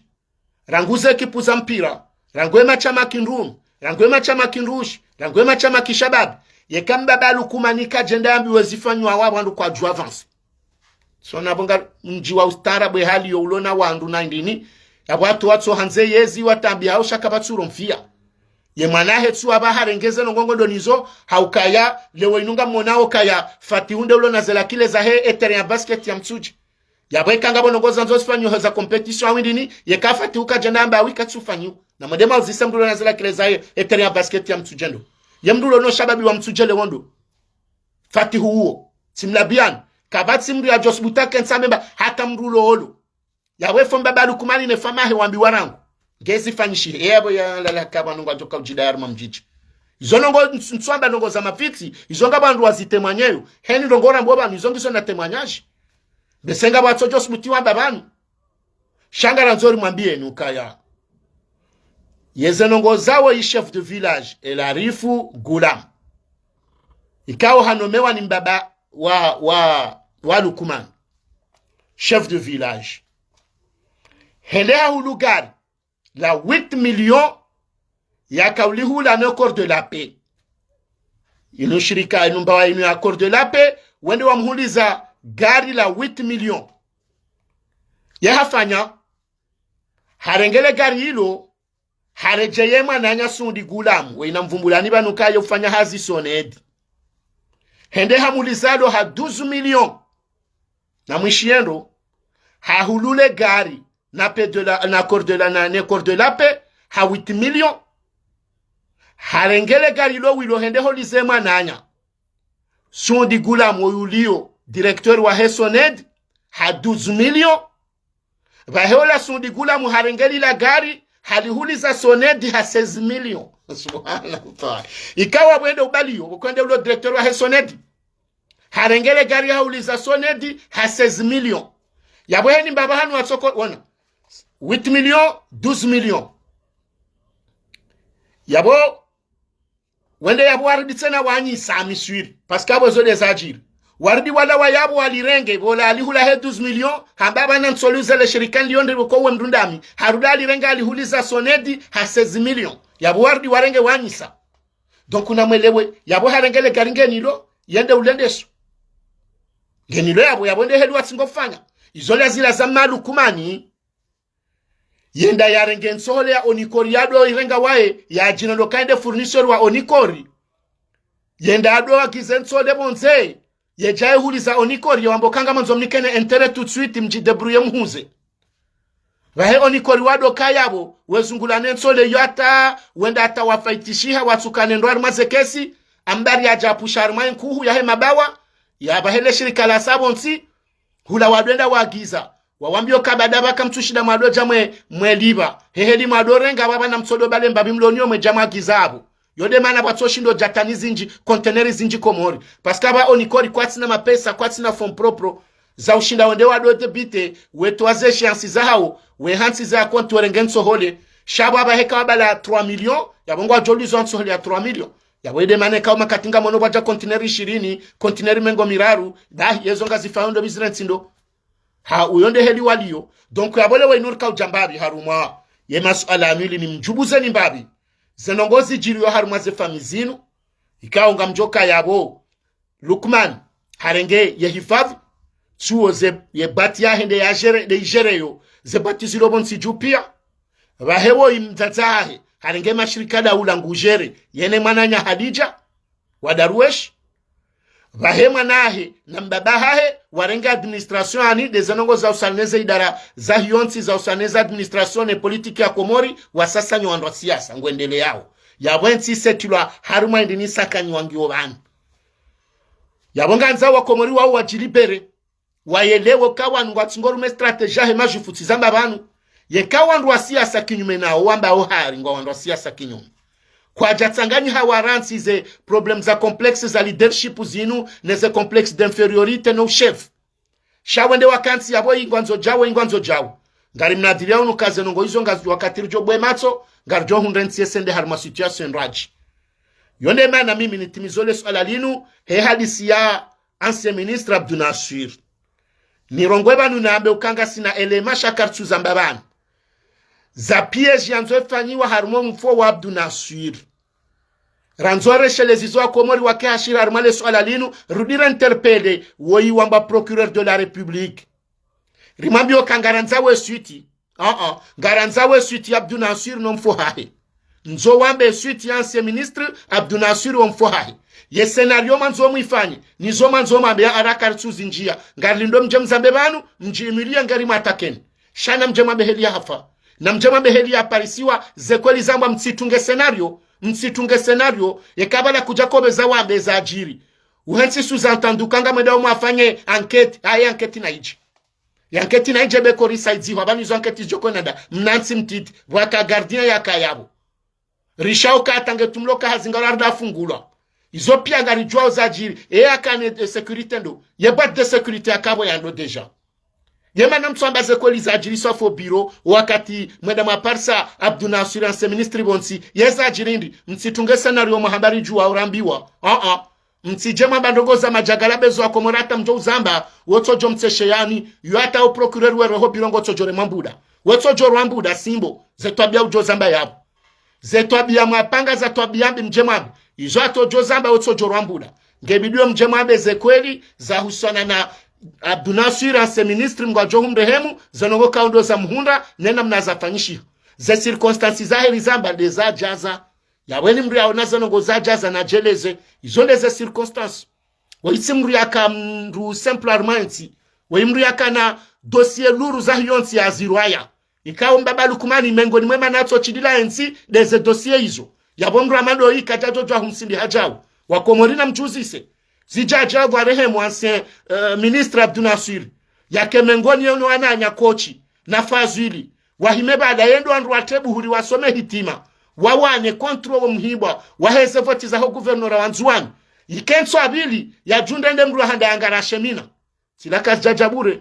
Rangu ze ekipu za mpira, rangu e mashama kindrumi, rangu e mashama kindrushi, rangu e mashama kishababi. Yeka mbaba Lukumani kadjenda yambiwe zifanywa wa wandru kwadjo avancer. So na pvo nga mdji wa ustaarabu e hali yo ulo na wandru na indrini. Yapvo wandru watso handze yezi watambi hao sha kapvatsu uro mfiya. Ye mwana hetsu apvaha harenge ze ndrongo ngondo nizo, haukaya, leo inu ngamwonao kaya, Fatihu nde ulo na ze lakile zahe e terrain ya basket ya Mitsudje. Yapvo eka ngapvo ndrongo zandzo zifanywa za compétition au indrini, yeka Fatihu kadjenda amba awi katsufanyiwa. Na mwende mauzise mndru ulo na ze lakile zahe e terrain ya basket ya Mitsudje ndo. Ye mndru ulo no shababi wa Mitsudje leo ndo. Fatihu uwo. Tsimlabiani. Kapvatsi mndru yadjo subutu kentsa mbe amba hata mndru ulo olo. Yapvo efo mbaba Lukumani ne fami yahe wambiwa rangu. Ngezi fanyishihe. Yapvo ya lala kapvwa ndrongo adjoka udjida harumwa mdjidji. Izo ndrongo ns-, ntsuamba ndrongo za mafitsi. Izo ngapvo wandru wazi témoigner yo. Heni ndrongo rambo pvanu. Izo ngizo na témoignage. Bese ngapvo watsodjo subutu wamba pvanu. Sha ngarandzo rimwambieni ukaya. Yeze ndrongo zawo i chef de village, El Arifu Ghulam. Ikao hanomewa ni mbaba wa, wa, wa Lukumani. Chef de village. Hende hahulu gari la huit millions yakaulihula no Corps de la Paix. Inu shirika inu mbawa inu ya Corps de la Paix, wende wamhuliza gari la huit millions. Ye hafanya, harenge le gari ilo, haredjeye mwananya Sundi Ghulam, we ina mvumbulani pvanu kaye ufanya hazi Soned. Hende hamuliza lo ha douze millions. Na mwishiye ndo, hahulu le gari, na Paix de la, na Corps de la, na, ne Corps de la Paix, ha huit millions. Harenge le gari lo wilo hende holize mwananya Sundi Ghulam woyi uliyo, directeur wahe Soned, ha douze millions. Pvahe ola Sundi Ghulam harenge lila gari, halihuliza Soned ha seize millions. Subhanallah. Ikao wende ubaliyo, kwende ulo directeur wahe Soned. Harenge le gari hahuliza Soned ha seize millions. Yapvo heni mbaba hanu watsoko, wona. Huit millions, douze millions. Yapvo, wende yapvo warudi tsena wanyisa amiswiri. Parce que apvo zo nde zadjiri. Warudi wala wa yapvo walirenge, pvo ola alihula he douze millions, hamba pvanu ntsoliuze le shirika nilio ndepvo ko we mndru ndami. Harudi alirenge alihuliza Soned ha seize millions. Yapvo warudi warenge wanyisa. Donc, na mwelewe, yapvo harenge le gari ngenilo, yende ulendeso. Ngenilo yapvo, yapvo nde heli watsingo fanya. Izo nde zila za mma Lukumani. Yenda yarenge ntsohole ya Onicor yado irenga waye, yadjina ndo kaende fournisseur wa Onicor. Yenda ado akize ntsohole pvondze, yedjaye huliza Onicor, yewambo ka ngamandzo mnikeni intérêt tout de suite, mdjidébrouiller muhuze. Pvahe Onicor wado kaya pvo, wezungula ne ntsohole yo hata, wenda hata wafaitishiha, watsukane ndo harumwa ze kesi, ambari yadja pusha harumwa nkuhu yahe mabawa, yapvahe le shirika la sapvo ntsi, Hula wandru wende wagiza. Wawambiyo ka bada pvaka mtsushinda mwandodja mwe, mwelipva. Heheli mwandorenga pvapvo na mtsodo pvale mbapvi mloniyo mwedja mwagiza apvo. Yo nde mana pvwatsoshindo dja tani zinji, conteneur zinji Komori. Parce que apva Onicor kwatsina mapesa, kwatsina fonds propres. Za ushinda wende wandodebite, wetowa ze échéances zahawo, wehantsi ze acomptes werenge ntsohole. Sha pvo apvaha eka wapvala trois millions, yapvo ngwadjo ulizwa ntsohole ya trois millions. Yapvo yo nde mana eka umakati ngamono pvwadja conteneur ishirini, conteneur mengo miraru, bahi yezo ngazifayo ndo bizirentsi ndo. Ha, uyo nde heli waliyo. Donc, yapvo le wenu rika udja mbapvi harumwa ye masuala yanu ili nimdjubuzeni mbapvi ze ndrongoo zidjiriyo harumwa ze famille zinu. Ikao ngamdjoka yapvo Lukman harenge ye hifadhwi, tsuwo ze, ye boîte yahe nde ya gérer, nde i gérer yo, ze boîte zilo pvontsi dju piya. Pvahe woyi mdzadze hahe harenge mashirika daula ngu gérer, ye ne mwananya Hadidja wa Darwesh. Pvahe mwana hahe na mbaba hahe warenge administration, yaani nde ze ndrongoo za uhusiana ne ze idara zahiyo ntsi za uhusiana ne ze administration ne politique ya Komori, wasasanya wandru wa siasa ngwendeleyao. Yapvo entsi isetilwa harumwa indri ni sakanyiwa ngiyo pvanu. Yapvo ngandzao Wakomori wawo wadjilibere. Wayelewe ka wanu ngwatsingo rume stratégie yahe majufu tsi zamba pvanu. Yeka wandru wa siasa kinyume nawo wamba wo hari ngwa wandru wa siasa kinyume. Kwadja tsanganyiha warantsi ze problèmes za complexe za leadership zinu, ne ze complexe d'infériorité no chef. Sha wende wakantsi yapvo ingwandzo djawo, ingwandzo djawo. Ngari mnadhiri ya unu ka ze ndrongoo izo ngazi wakati ridjo bwe matso, ngaridjo hundre ntsi yesende harumwa situation ndrwadji. Yo nde mana mimi nitimizo le suala linu, he hadisi ya ancien ministre Abdou Nassir. Nirongowe pvanu nambe uka ngasina éléments sha karitsu zamba pvanu. Za piège yandzo efanyiwa harumwa mfo wa Abdou Nassir. Randzo reshelezi zo Wakomori wake hashiri harumwa le suala linu, rudi re interpeller woyi wamba procureur de la République. Rimwambiyo ka ngarandzao e suite. Ah, ah. Ngarandzao e suite ya Abdou Nassir no mfo hahe. Ndzo wambe e suite ya ancien ministre Abdou Nassir wo mfo hahe. Ye scénario mwandzo mwifanye, nizo mwandzo mwambe ya haraka ritsu zindjiya. Ngarilindo mdje mzambe pvanu, mdji humilier ngari mwatakeni. Sha na mdje mwambe heli ya hafa. Na mdje mwambe heli ya parisiwa, ze kweli zambwa mtsitunge scénario, mtsitunge scénario, yeka pvala kudja kopveza wambe zadjiri. Uhentsi sous-entendu ka ngamwendao mwafanye enquête, aye enquête na idje. Ye enquête na idje be ko risaidzihwa, pvanu izo enquête zidjo kwenenda, mna ntsi mtiti, pvwaka gardien yaka yapvo. Rishao ka hata nge tumlo ka hazi ngalo arda fungulwa. Izo piya ngaridjuwao zadjiri, e yaka ne, e, sécurité ndo. Ye boîte de sécurité yaka pvo ya ndo déjà. Ye mana mtsu amba ze kweli zadjiri swafi o bureau, wakati mwenda mwaparisa Abdou Nassir ancien ministre pvontsi, ye zadjiri ndri, mtsitunge scénario mwahamba ridjuwa urambiwa. Ah, ah. Mtsidje mwamba ndrongoo za madjagala be zo Wakomori hata mdjo uzamba, wotsodjo mtseshe yaani, yo hata o procureur were ho bureau ngotsodjo remwa mbuda. Wotsodjo rwa mbuda, simbo, ze twabiya udjo zamba yapvo. Ze twabiya mwapanga za twabiya mbi mdje mwambe. Izo hata udjo zamba wotsodjo rwa mbuda. Nge bidiyo mdje mwambe ze kweli, za husiana na Abdou Nassir ancien ministre Mngu adjo humrehemu, ze ndrongoo kao ndo za muhundra, ne namna zafanyishiha. Ze circonstances zahe rizamba nde zadjaza. Yapvo eni mndru yaona ze ndrongoo zadjaza nadjeleze, izo nde ze circonstances. Woyi tsi mndru yaka mndru simple harumwa entsi. Woyi mndru yakana dossier lourd zahiyo ntsi ya zirwaya. Ikao mbaba Lukumani mengoni mwe mana atso tshidila entsi, nde ze dossier izo. Yapvo mndru amando yi kadjadjo djuwa humsindi hadjau. Wakomori na mdjuzise. Zidjadja pvwa rehemu ancien, euh, ministre Abdou Nassir. Yake mengoni yeno wananya Kotshi na Fazwili. Wahime baada yendo wandru wa tebu huri wasome hitima. Wawane contre wo mhibwa. Waheze voti zaho guvernora wa Ndzuwani. Ikentso apvili yadjundre nde mndru wa handa yangarashe mina. Zila kazidjadja bure.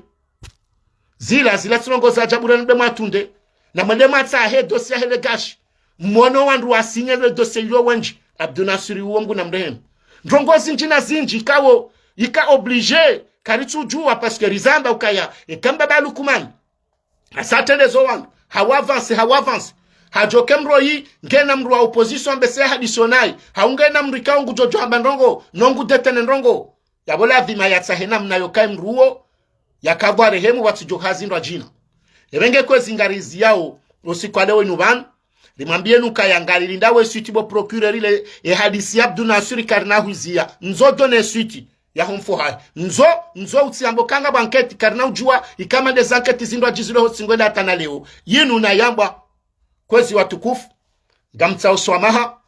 Zila, zila tsi ndrongoo zadja bure nde mwatunde. Na mwende mwatsahe dossier yahe le gashi. Mwono wandru wasinye le dossier yo wendji. Abdou Nassir uwo Mngu na mrehemu. Ndrongoo zindji na zindji, ikao, ika obligé, karitsudjuwa, parce que rizamba ukaya, eka mbaba Lukumani. Hasa trende zo wandru, hawu avancer, hawu avancer. Hadjoke mndru yi, ngena mndru wa opposition ambe se hadisi onayi. Hawu ngena mndru ikao ngudjodjo hamba ndrongoo, no ngu détenir ndrongoo. Yapvo ladhima yatsahe namna yokayi mndru uwo, yakapvo arehemu pvatsidjo hazindwa djina. Epvenge kwezi ngariziyao, osiku wa leo inu pvanu, rimwambiyeni ukaya ngarilindao e suite bo procureur ile, e hadisi ya Abdou Nassir karina huziya, ndzo done e suite yaho mfo hahe. Ndzo, ndzo utsiyambo ka ngapvo enquête karina udjuwa, ikao nde ze enquête zindrwadji zilo ho tsi ngwenda hata na leo. Yinu nayambwa, kwezi watukufu, ngamtsao swamaha,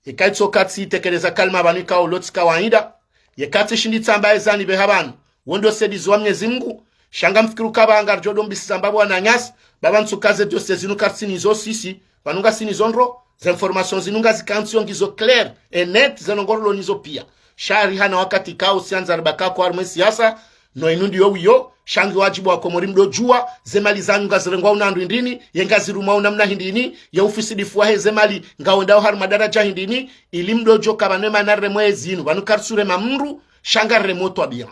eka itsoka tsitekeleza kalima pvanu ikao lotsi kawaida, yeka tsishindi tsamba ezani pveha pvanu, wo ndo usaidizi wa Mnyezi Mngu, Sha ngamfikiri uka pvanu ngaridjo dombisiza mbapvo wananyasi, pvapvo ntsuka ze dossier zinu karitsina zo sisi, pvanu ngasina zo ndro, ze information zinu ngazikantsi yo ngizo clair et net, ze ndrongoo rilo nazo pia. Sha rihana wakati kao siandza ribaka ko harumwa siasa, no inu ndiyo wiyo, sha ngi wadjibu wa Komori mdodjuwa, ze mali zanyu ngazirengwa una ndru hindrini, ye ngazirumwa una mna hindrini, ye ufisidifu wahe ze mali ngawendao harumwa daraja hindrini, ili mdodjo ka pvanu emana rire mwezi inu, pvanu karitsu rema mndru, sha ngariremo twabia.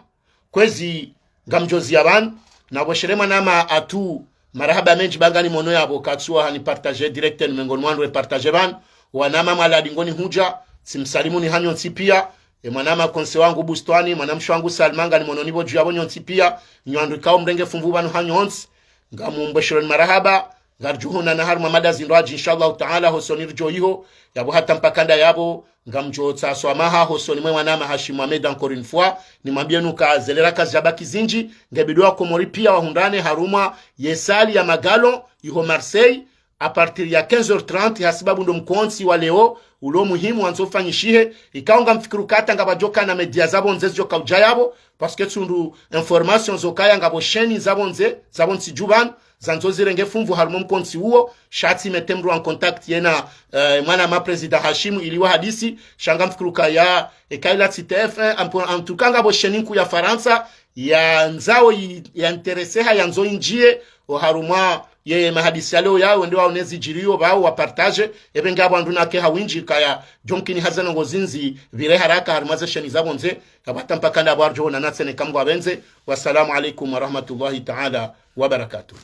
Kwezi ngamdjoziya pvanu, na pvo shere mwanama atu, marahaba mendji ba nganimono yapvo katsuwa hani partager direct ni mengoni mwa wandru we partager pvanu, wanama mwaladi ngoni hudja, tsimsalimu ni hanyu nyontsi pia, e mwanama konse wangu Bustwani, mwanamshe wangu Salma nganimono ni pvo dju yapvo nyontsi pia, nyi wandru ikao mrenge fumvu pvanu hanyu nyontsi, ngamumbwesheloni marahaba, ngaridjo honana harumwa mada zindrwadji, inshallah taala, hosoni ridjo iho, yapvo hata mpaka nda yapvo, ngamdjo tsaha swamaha hosoni mwe mwanama Hashim Mohamed encore une fois, nimwambiyeni uka ze lera kazidjabaki zindji, ngebidi wa Komori pia wahundrane harumwa ye salle ya Magalon, iho Marseille, à partir ya quinze heures trente, hasibabu ndo mkontsi wa leo, ulo muhimu wandzo ufanyishihe, ikao ngamfikiri uka hata ngapvadjoka na média za pvondze zidjoka udja yapvo, parce que tsundru information zokaya ngapvo chaîne za pvondze, za pvontsi dju pvanu, zandzo zirenge fumvu harumwa mkontsi uwo, sha tsi mettre mndru en contact yena, eh, mwanama président Hashim ili wahadisi, sha ngamfikiri ukaya, eka ila tsi T F un, en, en tout cas ngapvo chaîne nkuu ya Farantsa, yandzao yi, ya intéresser ha yandzo indjiye, oharumwa ye mahadisi ya leo yawo, wende waone zidjiriyo pvao wa partager, epvenge apvo wandru nake ha windji kaya, djo nkini ha ze ndrongoo zindzi, pvire haraka harumwa ze chaîne za pvondze, yapvo hata mpaka nda pvo ridjo honana tsena eka Mngu yapvendze. Wassalamu alaikum warahmatullahi taala wabarakatuh.